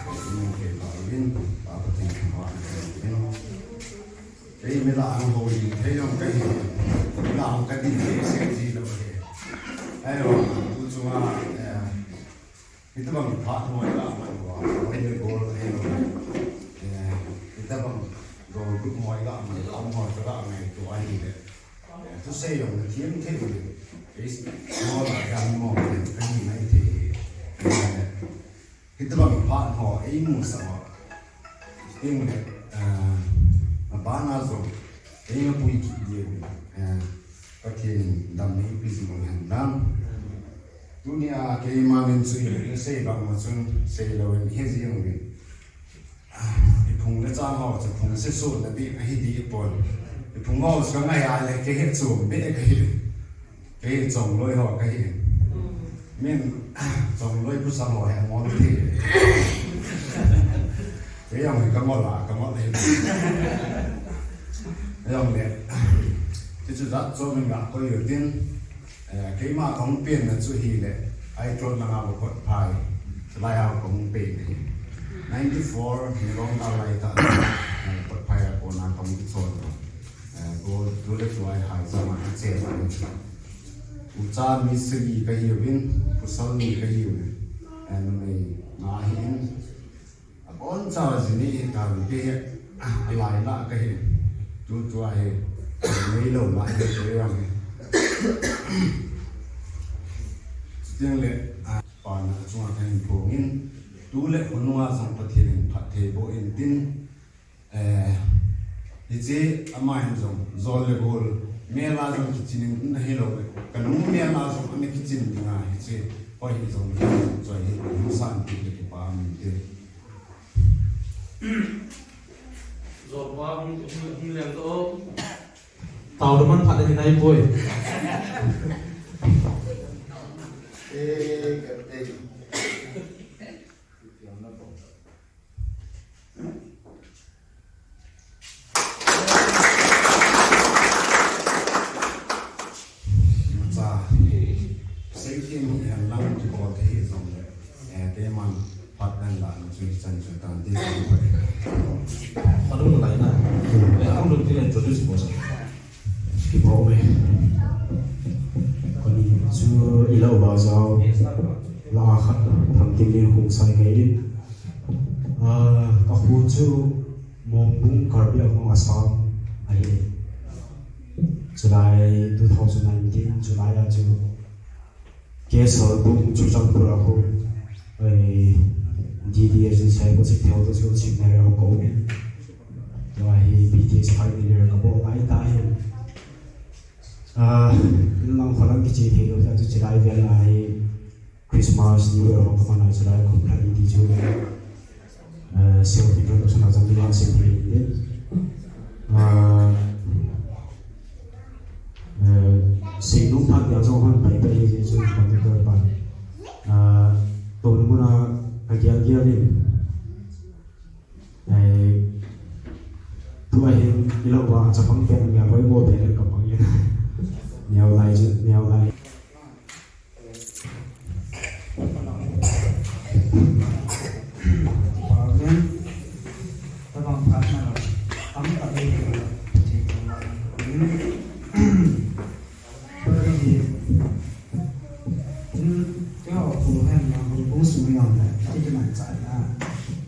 Nung ke pa win, pa pa ting pa win. Kei mi lah a hung ho ding thei jong ka hi, mi lah a hung ka ding thei seh ji lou hi. Ahivang, tu chunga, eh, hitobang phat ho i ga man uva, hoi le gol ahilou le, eh, hitobang gol group ho i ga man, um ho ka ga ngaito ahile, eh, thusei jong na thiam thei u le, eh, mo la dam mo le, ka hi mai thei. Eh, Hitobang phat ho eimusah uva, chuteng le, ah, abana jong eina pui kit diu, ah, Pathen in damna eipe jing u hen lang. Tunia keimanin chu i sei bang ma chun sei lou in he jing uvin. Ah, i phung le chang ho chu phung sesona bep ahi dipon. I phung ho chu ka ngai a le kei he chom bep kahi. Kei chongloi ho kahi. Min, chongloi pasal ho hi ngol thei. Kei jong hi ka ngol a, ka ngol hi. Jong le. Ti chu jat chom in ga koi u tin. Eh, keima kahung penna chu hile. Ai tol na nga ba kot phai. Chulai a kahung pen hi. Ninety-four, ni long ka lai ta. Eh, kot phai a kona kahung chon. Eh, tu, tu le tu ai hai sa ma che ma ni. Ucha mi sagi kahiuvin, pasal ni kahiuvin. Eh, numei nga ahin. Abon cha jini hi ta ke hi, ah, alai la kahi. Tu tu ahi. Nei lou la hi tu yang hi. Chuteng le, ah, pa na chunga kahin phong in. Tu le hunua jong Pathen in phatthei boh in tin. Eh, hiche ama hin jong, jol le gol, mel a jong kichin in ahilou le, ka lung mel a jong ana kichin dinga, hiche, hoi hi jong, choi hi, hung san ti le kipa min te. Jol pa hung, hung, hung leng to. Tao da man phat le nai poi. Eh, ka te. Cha, sei kei mu hen lang kibol thei jong le, eh, keiman phat kan la nu chu chan chu tan ti. Adung lai na. Eh, adung ti introduce ko sa. Kibol me. Koni chu i lou ba jao. La khat tham tin ni hung sai kai ni. Ah, ka khu chu Mongbung, Karbi Anglong, Assam ahi. July two thousand nineteen, July a chu K S R Bung Churachandpur a khu, eh, D D S in sai ko sik theo to chu sik na reo ko. Tua hi B T S final year ka bol lai ta hi. Ah, in lang kholang kiche thei lou ta chu July vel a hi. Christmas, New Year ho kaman a chu lai khum lha ding ti chu, eh, self introduction a chang chu lang sim thei ding. Ah, eh, seinom phat dia jong hon pai pai hi chu computer pan. Ah, tuni mun a ka gel gel in. Eh, tua hin i lou ba chapang pen a mi a hoi mo pen ka pang in. Neo lai chu, neo lai.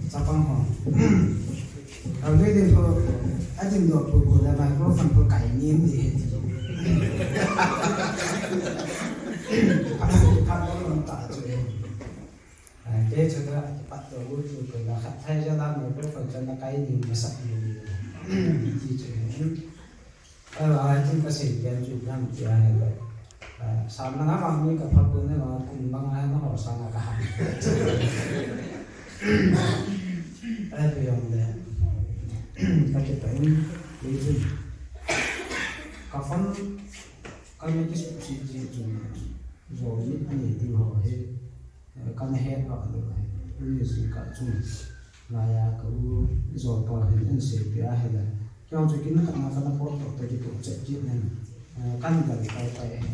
Chapang ho. Kavele pho, adin do pho, pho le microphone pho kai nim di he ti. Phat, phat lo lam ta chu. Te chu ta, pat to u chu ko la khat thai ja la microphone chan la kai nim ma sak nim di. Ti chu. Ahivang a chun ka sei pen chu ipi ham tia ahile, ah, sam langa vang mi ka pha pon ahivang a kum langa hi nangho sanga ka ham. Ahi, ipi jong le, ka kipah in, kei chun ka phone ka mi kisuhset jeh chun, jo mit ani ding ho hi, eh, kana het lou ahi. Tuni jingkah chun, laiya ka u Jolpa hin eiseipeh ahile, kei jong chu kin khat na kana pot toh toh kitoh chet kit nen, eh, kana dal pai pai ahi.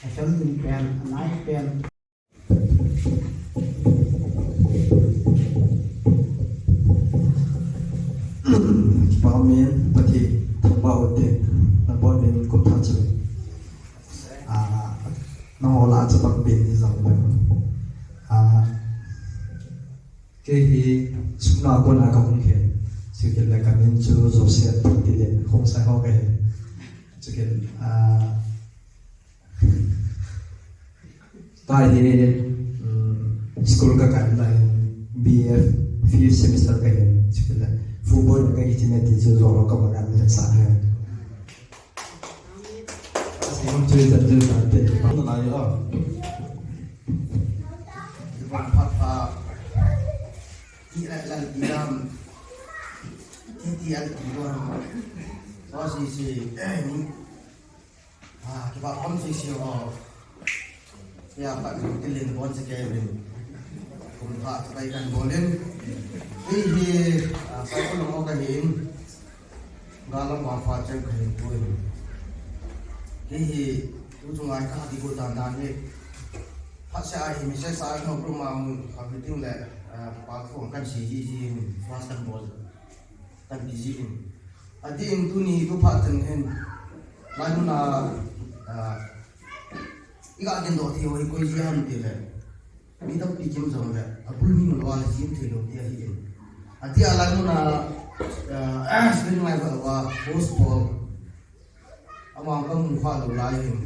Afel ding pen, anai pen. Kipa um e, Kei hi sumna kona kahung hi. Chukit le kamin chu Joseph Thangtilen, Khongsai ho kahi. Chukit, ah, tua hi, um, school kakai lai B F fifth semester kahi. Chukit le football kakichim e ti chu jong kaman sa hi. Singam chui chan chui chan te. Pang na lai a. Iban phat pha. Ti lai lai ti lam. Ti ti al ti lam. Sa si si. Ah, kipa pam si si ho. Ya, pa, tilin bon se kevin. Kum pha, pai kan bolin. Hei, hei, ah, sa ko no ka hin. Galam ba fa chen ka hin tuin. Hei, hei, tu tu ngai ka di ko dan dan ni. Pha se a hi mi se sa no pro ma un ka meeting le, ah, pa ko kan si ji ji fast kan bol. Kan ti ji in. Adin tuni tu phat chen hin. Lai mun a, ah, i ga ken do ti ho hi koi ji ham ti le. Mi tampi kim jong le. A bul mi mun wa le jim thei lo ti ahi in. Ati a lai mun a, ah, spin ngai ba wa, host Paul. Ama ka mu kha lo lai hin.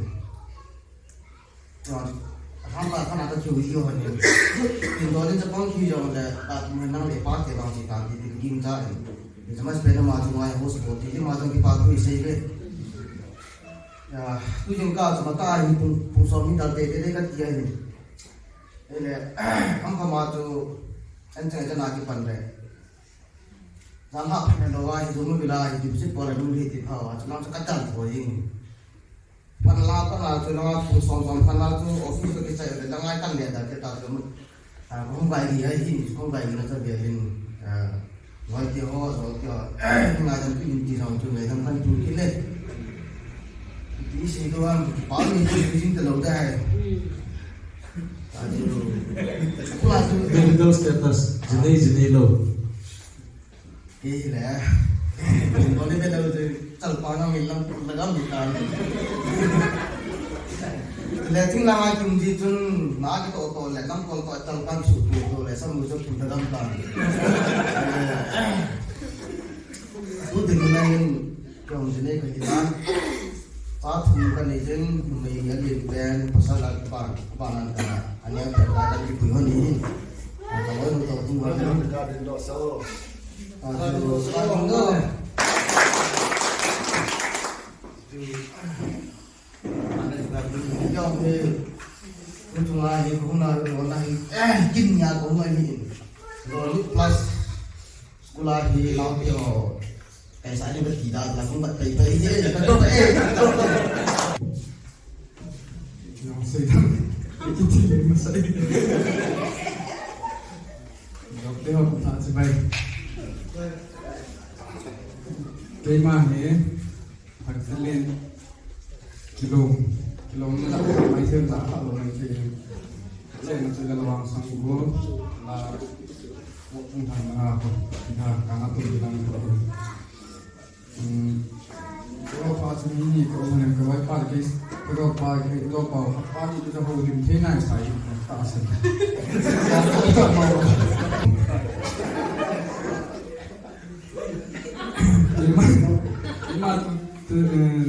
Chuan, a thangpa khan a ka kiu hi ho ni. Tin dawnin chapang khi jong le, ta tu nang le pa te bang chi ta ti ti ging cha in. Ni chama spend ma chu ngai ho support ti ma jong ki pa tu i sei ve. Ya, tu jing ka chama ka hi pung, pung som ni dal te te ka ti a ni. Ele, am ka ma chu, an chang chana ki pan le. Jang ha phan lo a hi, jong mi la hi, ti si pa la nu hi ti pha wa, chu nang chu ka tal tho jing. Phan la, phan la, chu la, chu som som, phan la, chu office to kichai le, la ngai tan le, da, te ta, chu, ah, hung vai ri, ai, hi, hung vai ri, na, cha, bia, lin, ah, ngai ti ho, zo ti ho, ngai dam, tu, in ti, rong, chu, ngai dam, kan, tu, ki, le. Ti, si, to, am, pa, mi, tu, ki, jing, te, lo, da, hai. Ta, chu, ku, la, chu, Marital status, jinei, jinei, lo. Kei le. Kei le ve lo chu, chalpa na min lam put na gam ta. Le thing langa kum ji chun, na ki to to le, lam kol to chalpa su tu to le, sam mu su tu na gam ta. Tu ding na in, kong ji ne ka hi na. Pa thum ka nei jin, numei a lian pen, pasal a kipan, kipan an ka na, a lian pen ka kan kipui hon hi. A ka loi nu to tu hon hi. Ka din do so. A ka din do so. Ane ka din do. Yo, eh, tu tu ngai hi, ku na, ku na hi. Eh, kin ya ku na hi. Lo ni plus. School a hi lau pi ho. Kai sa ni ba ti da la kung ba tai tai ye ya ka to ba e. Yang sei da. Ki ti ni ma sai. Lau pi ho ta si bai. Keima hi. Hakilin kilom, kilom ni la mai thei, la kha lo mai thei. Chena chu la wang sang go, la wo pung thang na ko, na ka na tu ni lang ko. Hmm. Ko pa chu ni ni ko ne ko wai pa ke, ko pa ke, ko pa, pa ni ko ho lim thei nai sai, ta se. Keima, keima tu, tu, eh,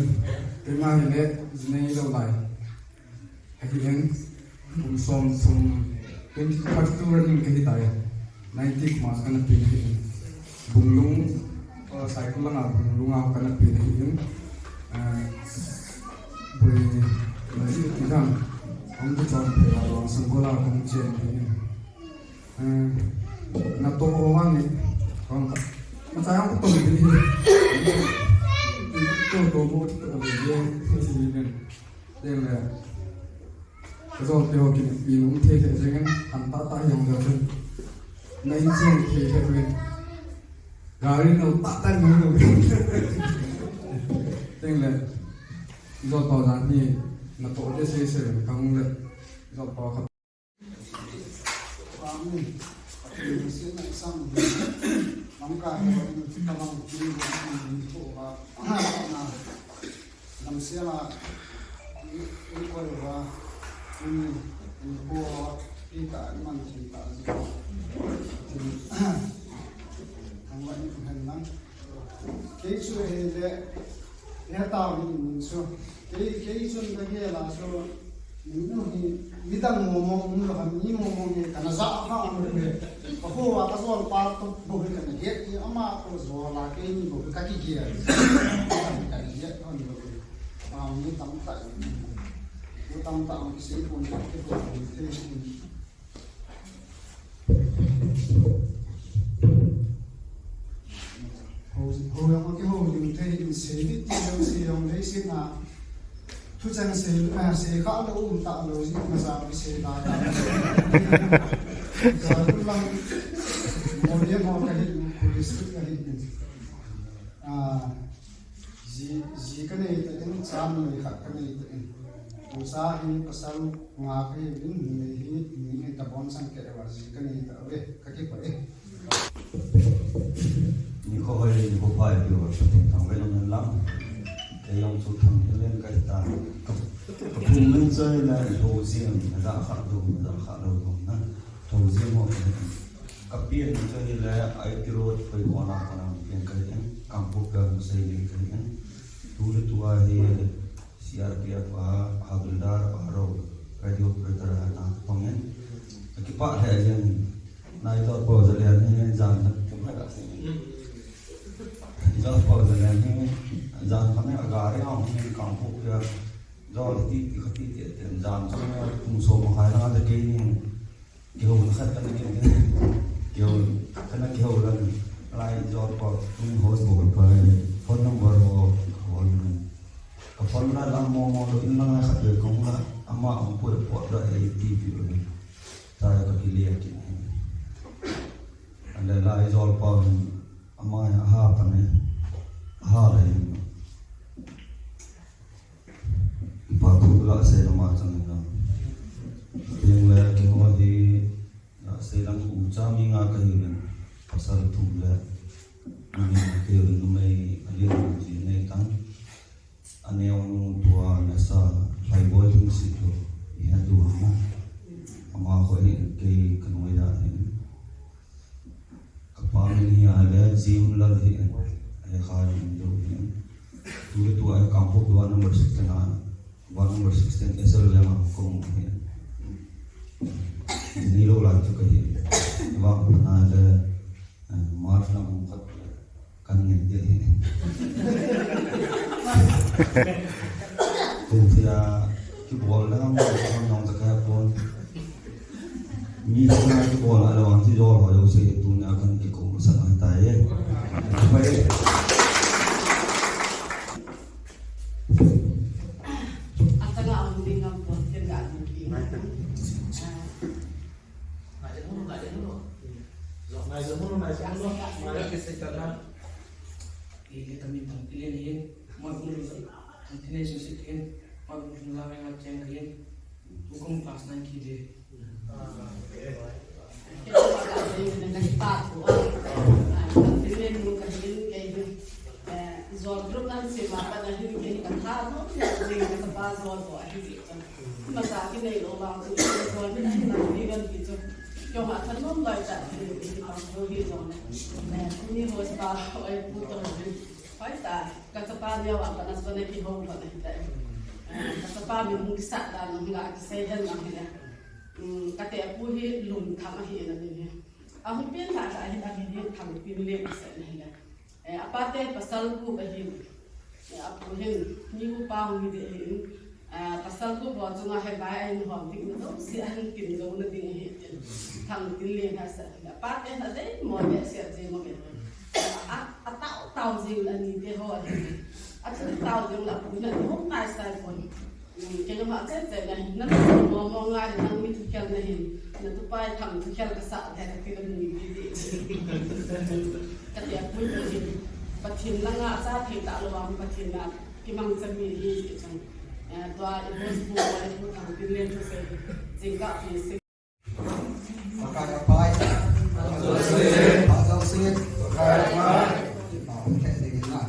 keima hi le, jinei lo lai. Ahi in, kum som thum, twenty thirty-two running kahi tai. Ninety kuma kana pen ahi in. Bunglung, uh, Saikul langa Bunglung a kana pen ahi in. Eh, bui, na ji ti jang, ang tu chon pe la long sang gola kong chen ahi in. Eh, na to ho vang ni, kong ka. Machai ang to ni. To to mo to ni. Ti ni. Teng le. Ka jol te ho kin pi nung thei thei jeng in, han ta ta hi jong le chun. Na in jong thei thei rin. Gari no ta ta nung nung. Teng le. Jol pau jan hi, na to te sei sei rin, ka hung le. Jol pau khat. Amen. Pathen sin na isam. Lamkai ho in, ka mang ki, na, na, lamsiam a, in koi uva, in, in ko, pi ta, in man thei ta, in, Thangvah in hen lang. Kei chu hile, heta min chu. Kei, kei chun ka gel a chu, min nu hi, midang momo um lou ham, mi momo hi, kana ja kha um lou hi. Ka ho a ka jol pa to bou hi kana het hi, ama to jol a kei ni bou hi ka kigel. Kana het hon lou hi. Ma mi tam ta. Mi tam ta ang kisei pon ka kei bou hi. Ho, ho jong a kihou ding thei in sei ding ti jong sei jong lei sina. Thucheng sei, ah, sei kha lou um ta lou ji ma sa ki sei la ta. Sa tu lang mo dia mo ka hi, police ka hi. Ah, Ji, ji ka nei ta in, cha numei khat ka nei ta in. Pu cha hi pasal nga ka hi in, numei hi, numei hi ta bon sang kei va ji ka nei ta ve, ka kipah e. Nikho hoi, nikho pai, pi va, Pathen thangvah in um hen lang. Kei jong chu Thangtinlen ka hi ta. Ka, ka phung min chu la, Lhoujing, na ja kha lou, na ja kha lou, na. Lhoujing ho ka hi. Ka pian chu hile, I T Road, Khoikhona kona pian ka hi in, Kangpokpi a hung sei ding ka hi in. Tu le tu a hi C R P F a, Havildar, Paro, radio operator a na pang in. Ka kipah lheh jeng in, na i tor pau ja lian hi, jan na kum hai ka sei. I tor pau ja lian hi, jan kha me a gari a hung in Kangpokpi a, jol ti ti kha ti ti ti, jan chu me kum som makhai lang a te kei ni. Kihou khat kana kihou, kihou, kana kihou lan, lai jol pa, tun host bol pa, phone number ho, hol. Ka phone la lang mo mo lo, in lang khat le kong la, ama ang pu po da e ti pi lo. Ta ka kile ki. Ale lai jol pa, ama ya ha pa ne, ha le. Pa thu la sei lama chang in lang. Tiang le keiho hi, la sei lang u cha mi nga ka hi uvin. Pasal thum le. Numei ka hi uvin, numei a lian u ji nei tang. A neo nu tua na sa lai boi thum si tu. I ha tu na. Ama ko hi kei ka noi da hi. Ka pa min hi a le Jim Lal hi, a le kha in do hi. Tu le tu a Kangpokpi ward number sixteen a, ward number sixteen S L veng a kong hi. Ni lo lai chu ka hi. Vang na le, eh, March lang khat kan ngen de hi. Kum sia kibol le ham, ham nong ta ka pon. Mi thina kibol a le vang chu jol ho jouse tunia kan kikou masat ahitai. Pai. Atanga hung ding ngam pon, ken ga hung ding. Ngai jeng hunu, ngai jeng hunu. Ngai jeng hunu, ngai jeng hunu. Ngai jeng hunu. Ile kami pang ile ni, mo hunu. Continuation sit in, pag nalaman nga cheng kahin, hukum class nine ki de. Jol group nan sema pa na hin ke ka tha no, ni ka pa jol ko ahi ji. Masa ki nei lo ba tu jol mi na hin na ni gan ki chu. Kyo ma than nom lai ta ni ki pa ko hi jong. Ni ho spa oi pu to ni. Hoi ta. Ka chapa neo a kana sona kihou lhon ahi tai. Ka chapa min hung kisah dan hung la kisei den lang hi le. Ka te pu hi Lunthang ahi na min hi. A hung pen lha lha hi a min hi Thangtinlen asei na hi le. A pa te pasal gup ahi. A pu hin ni upa hung hi de hi. A, pasal gup ho chunga he vai a in hom ding na jouse a hin kin jo na ding ahi tin. Thangtinlen ha sa. A pa te na dei mo le sia je mo me. A, a tao tao jing na ni te ho ahi. A chu tao jing la pu na ho nai sai pon. Ke ma che che na hin na mo mo nga na mi thu khel na hin. Na tu pai thang thu khel ka sa de ka ti la ni ti ti. Ka te pu ni. Pathen na nga sa thei ta lo bang Pathen na. Kimang chami hi, eh, tua i boss pu, i pu Thangtinlen thusei, jingkah pi sei. Pakai apai. Ajouse. Ajouse. Pakai apai. Kipa um khe ding na.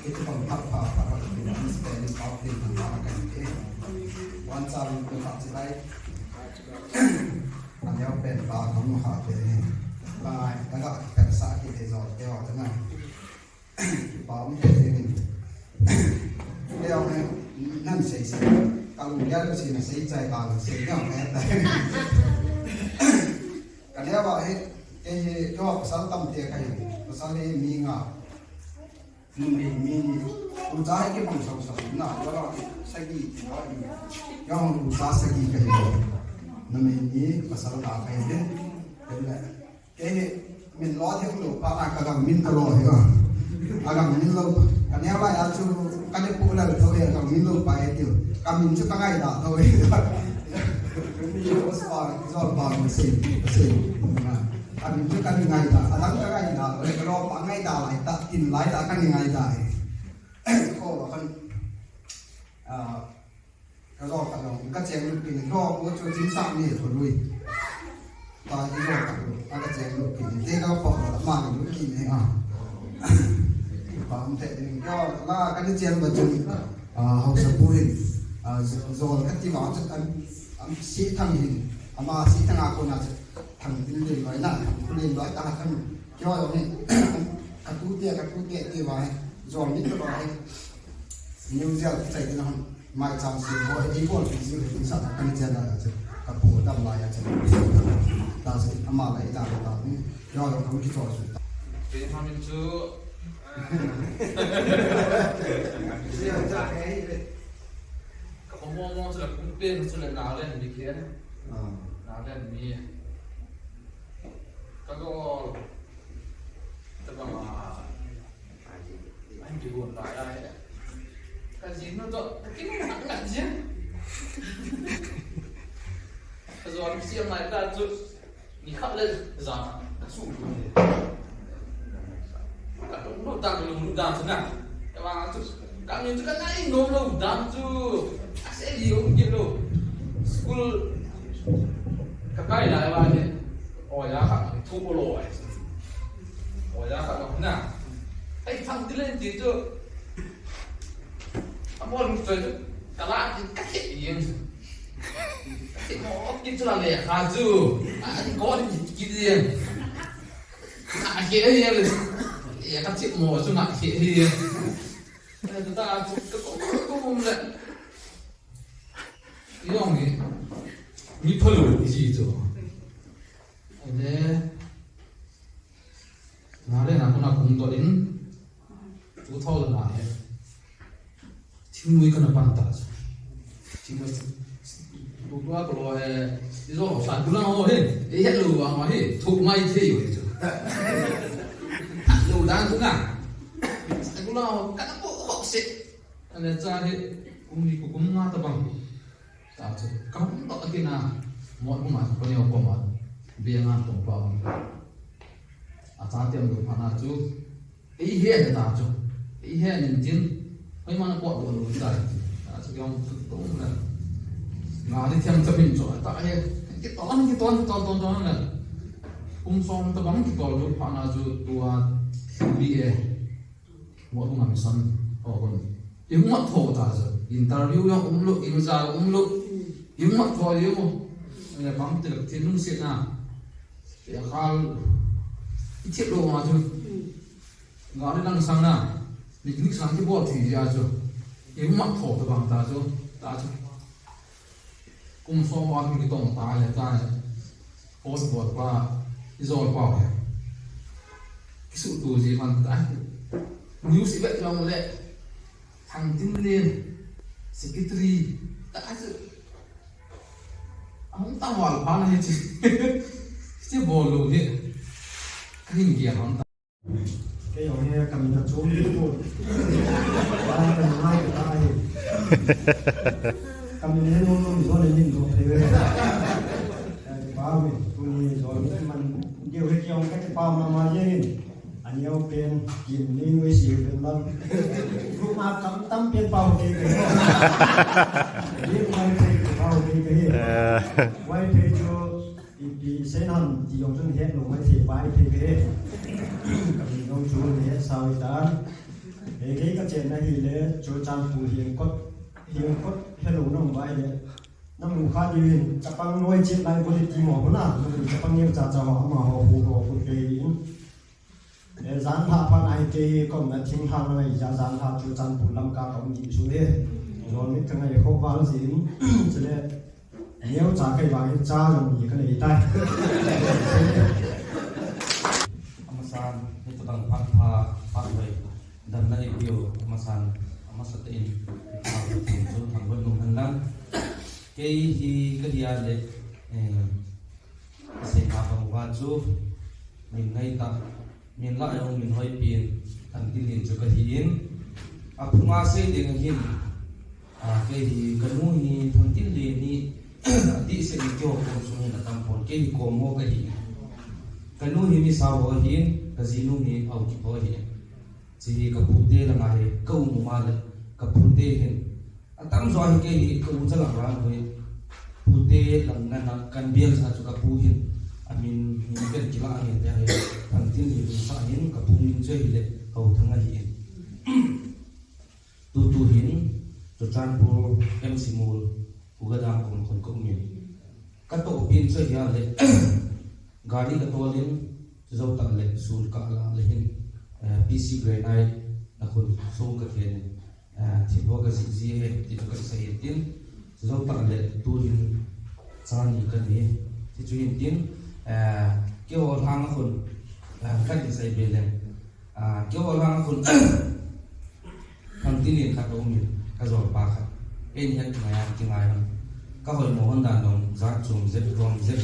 Kipa um kha pha pha. Kipa um spelling pau tin na pa kan ke. Wan sa lu ko pha silai. Aneo pen pa kong ha pe ni. Bye. Te ho te na. Ba um te ni. Te ho ne, nan sei sei. Ka lu ya lu si na sei chai ba lu sei na ne ta. Ka ne ba he, ke he, ke ho pasal tam te ka he. Pasal he mi nga. Numei mi ni. Ucha he kibang sau sau na. Wala sagi ti ba ni. Ke ho ucha sagi ka he. Numei mi pasal ta ka he. Te le. Keini min lo thei lou pa na ka gang min ka lo hi a. A gang min lo pa. Ka neo lai a chu ka ne pu lal tho hi a gang min lo pa e tiu. Ka min chu ka ngai da tho hi. Ni os pa, zol pa, ma se, ma se. Ka min chu ka ni ngai da. A dang ka ngai da. Ka lo pa ngai da lai ta, tin lai ta ka ni ngai da hi. Ko ba kan, ah, Ka zo ka lo, ka cheng lut kit in, lo ko chu ching sa ni ko lui. Ta i zo ka lo, a ka cheng lut kit in, te ka pa lo, ma ni lut kit in, a. Pa um te in, ka la ka ni cheng ba chu, a, hausa pu hin, a, zo ka ti ba chu, am, am si thang hin, ama si thang a ko na chu, thang tin lin loi na, thang tin lin loi ta thang, kyo yo ni, ka tu te, ka tu te, ti ba, zo ni ta ba, New Zealand, chai tin hon. Mai chang si ho, ei bol pi si ho, sa ta kan chen la chu, ka pu dam lai a chu. Ta si, ama lai ta ta ni, yo lo kan ki cho su. Pe ha min chu. Ka mo mo chu la kum pe chu la na le ni ke. Ah. Na le ni. Ka go. Ta ba ma. An ti hon lai lai. Ka jin nu to, ka kin na na jin. Ka zo an siam lai ta chu. Ni khat le za ka su lu ni. Ka tung lu ta lu lu ta chu na. Ka ba chu. Ka ni chu ka nai no lu ta chu. A se li um ki lu. School ka kai lai ba ni. O ya ka thu ko lo ai. O ya ka lo na. Ai thang ti len ti chu. Amol mu choi chu. Ka la ti ka ke yin. Ka ke mo ki chu la le kha chu. A ni ko ni ki yin. Na ke yin. Ya ka ti mo chu na ke yin. Ta ta chu ka ko ko mo le. Yong hi, mi phalou iji chu. Ene, na le na kona kum to in, two thousand a he. Thingnoi kana pan ta chu. Thingnoi, tu tu a ko lo he, ijo sa tu lang ho he, e he lo wa ma he, thu mai the yo he chu. Lo dan tu na. Sa ku lang ho, kana po ho se. Ane cha hi kum ni ku kum nga tabang. Ta chu, ka hung doh kit na, Motbung a chu ka neo koma, beng a tong pa. A cha tiam doh phat na chu, ei he ta chu, ei he nin tin, hoi man a pot doh lo ta. Ta chu ka hung doh na. Nga ni thiam cha min chu, ta he, ki ton, ki ton, ki ton, ton, ton na. Kum som tabang ki ton doh phat na chu, tua, B A. Motbung a mission ho kon. I hung mat tho ta chu. Interview jong um lou, i ja um lou. I hung mat tho jeng u. Ane kam ti lak thin lungset na. Ya khal. I thiam lou ma chu. Nga ni lang sang na. Ni ni sang ki bol thi ja chu. I hung mat tho ta bang ta chu. Ta chu. Kum som a kum kitong ta le ta le. Post bol pa, i jol pa he. Kisu tu ji man ta. News i vet jong le. Thang tin le. Secretary. Ta chu. Ahung ta wal pa na he chi. Chi bol lo he. Ka hin kia hon ta. Kei jong hi ka min a chom ding pon. Ba ka ngai ka ta hi. Ka min he nom nom jo le min jo thei ve. Ka pa mi, tuni jo ni man deu he kei jong ka kipa mama jeng in. Aneo pen, kin ni ngui si pen lam. Group ma tam tam pen pau ke ke. Ni mai pe pau ke ke. Mai pe jo Ipi sei nam ti jong chun het lou mai thei pai thei ve. Ka min jong chu het sao i tan. He kei ka chenna hi le Churachandpur Hiangkot, Hiangkot helou nam vai le. Nam lu kha diu hin chapang noi chet lai bol ti mo ho na. Chapang neu cha cha ho ama ho hu ho hu kei in. E, Kei hi kaumna thinglhang a ngai ja, janhi Churachandpur lamkai a ka um ji chu e. Jolmit ka ngai khop val jin, chule neocha kei vang hi cha jong ni ka nei tai. Amasan, hitabang phat pha, phat hoi, damna eipeu, amasan, amasa tah in, chu thangvah nung hen lang. Kei hi ka dia le, eh, Seina bang uva chu, min ngaitah, min lah jong min hoipen, Thangtinlen chu kahi in. Aphunga sei ding ahin, a, kei hi, kanu hi, Thangtinlen hi, adih seh in keiho kom sung hin atam pon, kei hi kom ho kahi in. Kanu hi Misao ho ahin, kajinu hi Haokip ho ahin. Hiche hi kapute langa hi, ka um um a le, kapute hin. Atamjo hi kei hi ka u cha lang vang hi. Pute lang nana kan bial sa chu kapu hin. Amin hin kan kila nge te hi. Thangtinlen sa hin kapu min chu hile Haothang ahi in. Tutu hin Churachandpur M C Mall, Khuga Dam kom khun ka um in. Katoh pin chu hia le. Gari katol in, chujou tah le, sun kala le hin, eh, P C Granite na khun sung kathen in. Eh, thil ho kajih jih e, ti chu kasei in tin, chujou tah le, tu hin, cha ni kanei, ti chu hin tin, eh, keiho lhang a khun, eh, kahin sei be leng, ah, keiho lhang a khun, Thangtinlen khat aum in, kajolpa khat, eini het kingai a, kingai a. Ka hoimo hon dan dong, jat chom jep, vom jep.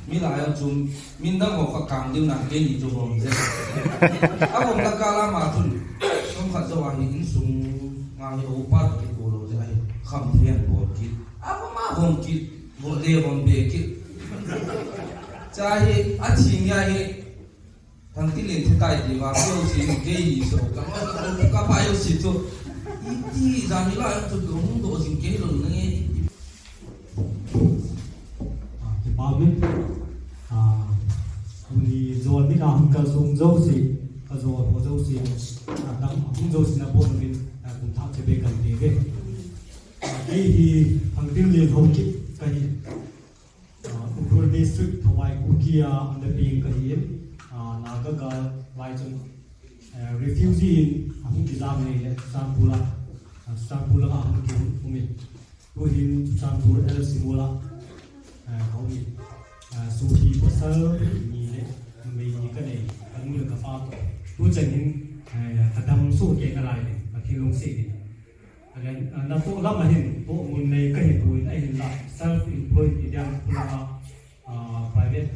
Mi lai a chom, min dang ho kha kang diu na, keini chu vom jep. Avom na kala ma chun, chom khat jou ahi insung, nga hi upa toh kipu lou jeh ahi, kham thian bol kit. Avom a vom kit, vom le vom be kit. Cha hi, athi nge ahi, Thangtinlen thi tai ti vang, keu si kei so, ka ma ka pa yo si to. Iti jani la yo to dong do jing kei lo na nge. Ah, kipa umin. Ah, tuni jol ni ka hung kal sung jouse, kajol ho jouse, ah, dam hung jouse nabon umin, ah, kum thah che be kan ti ve. Ah, kei hi Thangtinlen Haokip kahi. Ah, Ukhrul District, Thawai Kuki a, ana peng kahi in, ah, Naga gal lai chun, eh, refugee in ahung kijam nei le, Churachandpur a, ah, Churachandpur langa ahung kium umin. Tuhin Churachandpur L C Mall a, eh, ka um in. Ah, sopi pasal ni le, numei ni kanei, kanu le kapa toh. Tuchan hin, eh, kadam soh kei nalai le, ka thil lungset in. Again, ah, natoh lam ahin, toh mun nei kahi poi, ahinla, self-employed, idia, pula, ah, private,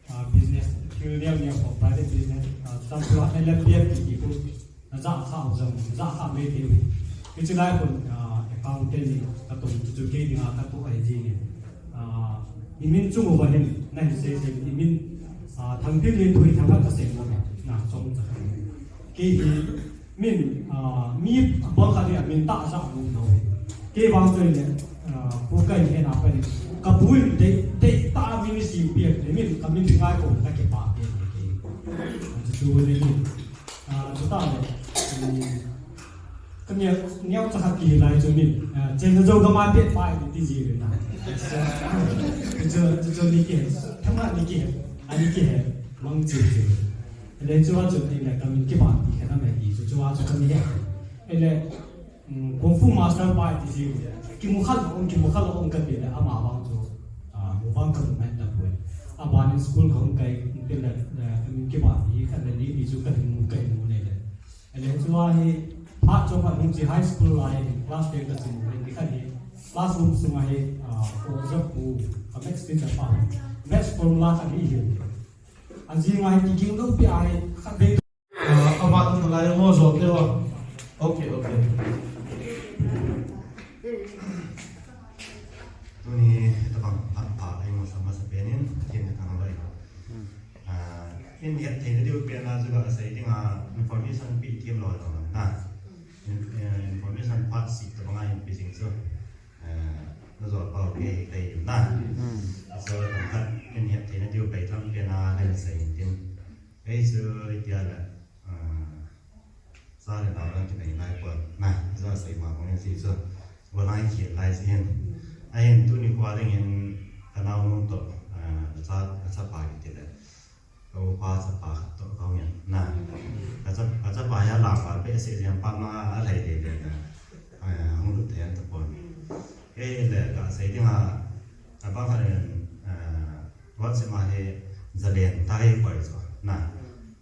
ah, business, thil neo neo ho, private business, ah, Churachandpur a L M P F kiti khu, najah kha u jong, najah kha mai thei u. Hiche lai khun, ah, accountant ni, katoh chu chu kei dinga katoh ahi jing e. Ah, imin chung uva hin, nahin sei sei, imin, ah, Thangtinlen thu hi themkhat kasei nom e, na chom cha. Kei hi, Min, ah, mi bang khat hi amin tah jah nom lou hi. Kei vang chu le, ah, pu ka hin a pa ni. Ka pu in dei, dei tah a min sim piak le min, ka min ngai ko ka kipa piak le kei. Chu chu le ni. Ah, chu ta le. Ka neo, neo cha khat kihil lai chu min. Ah, chen na jo ka ma pet pa ni ti ji le na. Chu, chu, chu ni ki he. Themkhat ni ki he. Ani ki he. Mang chu chu. Ele chu a chu ni le ka min kipa ti ka na me ti chu chu a chu ka ni he. Ele, mm, Kung Fu Master pa ti ji. Kimu khat ong, kimu khat ong ka ti le ama vang chu. Ah, mu vang ka mu mai ta poi. Abanin school ka ong kai ti le, eh, ka min kipa ti khat le ni ti chu ka hin mu kai mu ne le. Ele chu a hi, phat chom a hung chi high school lai, class ten ka chi mu le ni khat hi. Classroom sunga hi, ah, ko ja pu, ka maths teacher pa. Maths formula khat hi hi. Ajing a hi kiging lou pi a hi, khat vei. Ah, amat um lai mo jol te ho. Okay, okay. Tuni tabang phat pha ai mo sa masa penin, tin ka ngai. Ah, in het theina diu pen a chu ka sei ding a, information pi thim lou lou na. In, eh, information part six tabang a in pi jing chu. Eh, na jol pau ke hi kai na. Hmm. So, themkhat in het theina diu kai thang pen a, kan sei in tin. Ei chu, itia la, ah, sa le nau lang kinai nai pon. Na, ja sei ma kong si chu. Wa lai khin lai si hin. Ahin tuni khua ding in ka nau nung toh, ah, ka cha, ka chapa kiti le. Ka upa chapa khat toh ka hung in. Na. Ka cha, ka chapa Pa ya la pa pe se yang pa ma a lai de de na. Ai, hung lut thei tapon. Kei le ka sei ding a, a pa kha en, a, WhatsApp ma he zalen ta he koi zo. Na.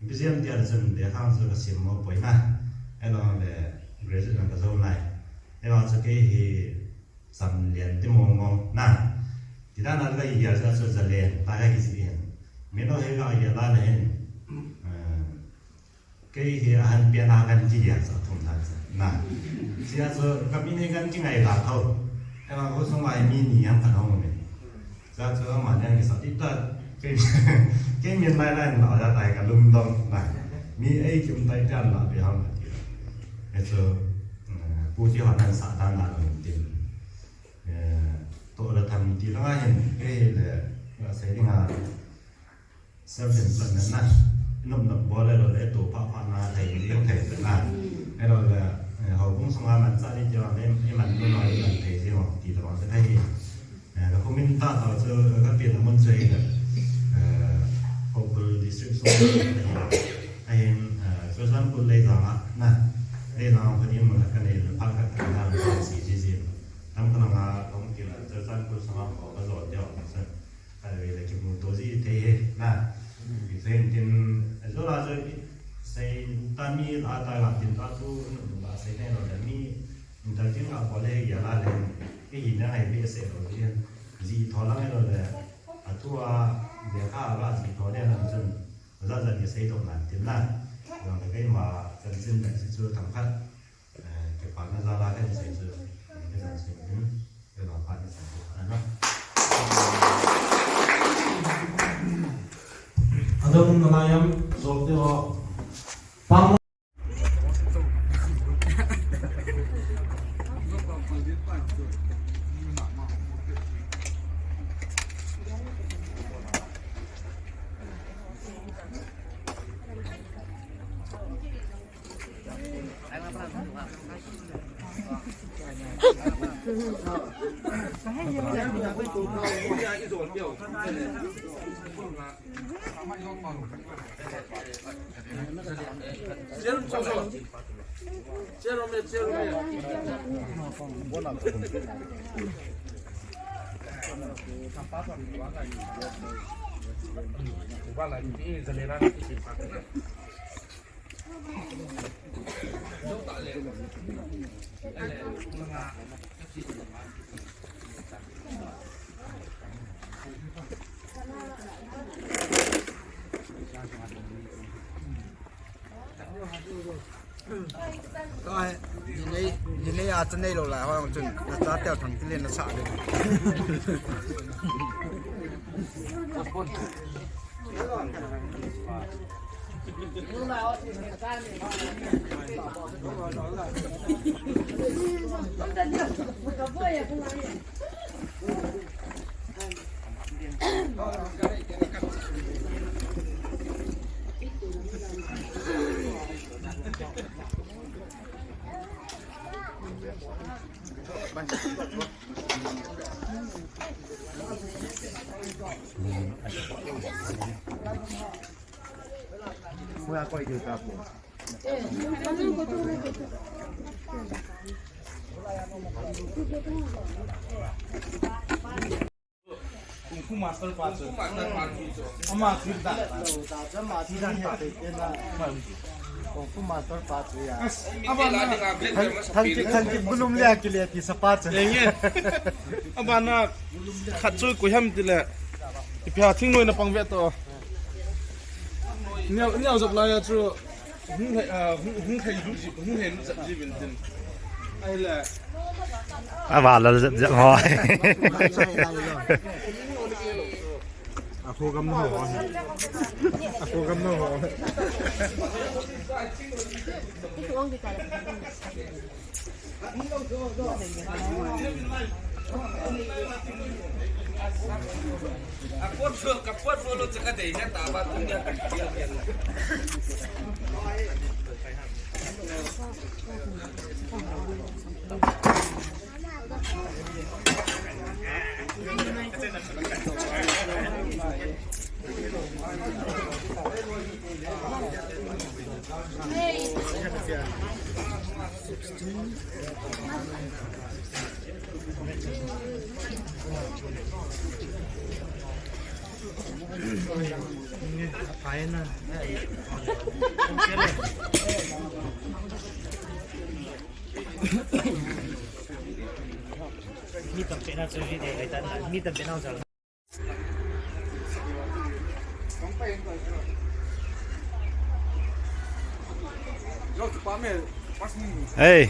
Ipi jem tia le chun de khang zo ka sim mo poi na. Elo le graduate na ka zo nai. Elo chu kei hi Sam lian ti mong mong na. Ti dan a ka i ya sa so zalen ta ya ki si hin. Min o he ka ya la le hin. Eh, kei hi a han pia na kan ki ya sa thum na sa. Na. Sia so ka min he kan ki ngai la thau. Ka na ko so ma mi ni yang kan hong me. Sa so ma yang ki sa ti ta. Kei, kei min lai lai na ya tai ka lum dong na. Mi ei kim tai pian la pi hong na ti. E so, eh, pu ti ho nan sa dan na lum tin. Eh, to la tham ti langa hin, eh, le, la sei ding a, self employment na, nop nop bol le lo le to pha pha na thei ding thei na. Eh, lo le, eh, houbung sunga man cha ni ti le, eh, man nu noi man thei ding ti lo se thei. Eh, ka comment ta ta chu ka pi na mun chu le. Eh, Ukhrul district sunga. Ahin, eh, Churachandpur le jang a, na. Le jang a ko ni mun ka nei le pha ka ta na si ji ji. Tam ka nga kong ti la, Churachandpur sama ko ka zo de ong sa. Ka ve le ki mu to ji te he, na. Ki sen tin, zo la zo i, sei ta mi la ta la tin ta tu, nu ba sei ne lo le mi, in ta tin a ko le ya la le, ki hi na ai be se lo ji. Ji tho la lo le, a tu a, de ka ba ji tho le na chun, za za ni sei to na tin na. Lo le ke ma, chan chin na si chu tam khat. Eh, kipana jal a kahin sei chu, kahin sei chu, hmm, kei vang phat ni sei chu, ano. Adang nalai am, jol te ho. Pang. Kai, ni nei, ni nei a cha nei lo la, hoi ang chun, na cha tel thang ti le na sa le. Kung Fu Master pa chu. Kung Fu Master pa chu. Ama chu da. Kung Fu Master pa chu ya. As, aba na. Thang, thang ki, thang ki bulum le ki le ti sa pa chu. Enge. Aba na. Khat chu koi ham ti le. Ipi ha thingnoi na pang ve to. Neo, neo jop la ya chu. Hung hei, ah, hung, hung hei lut ji, hung hei lut ji vin tin. Ai le. A va la jep jep ho. A ko gam na ho. A ko gam na ho. Mi tam pe na chu video kai tan, mi tam pe na chu. Hey,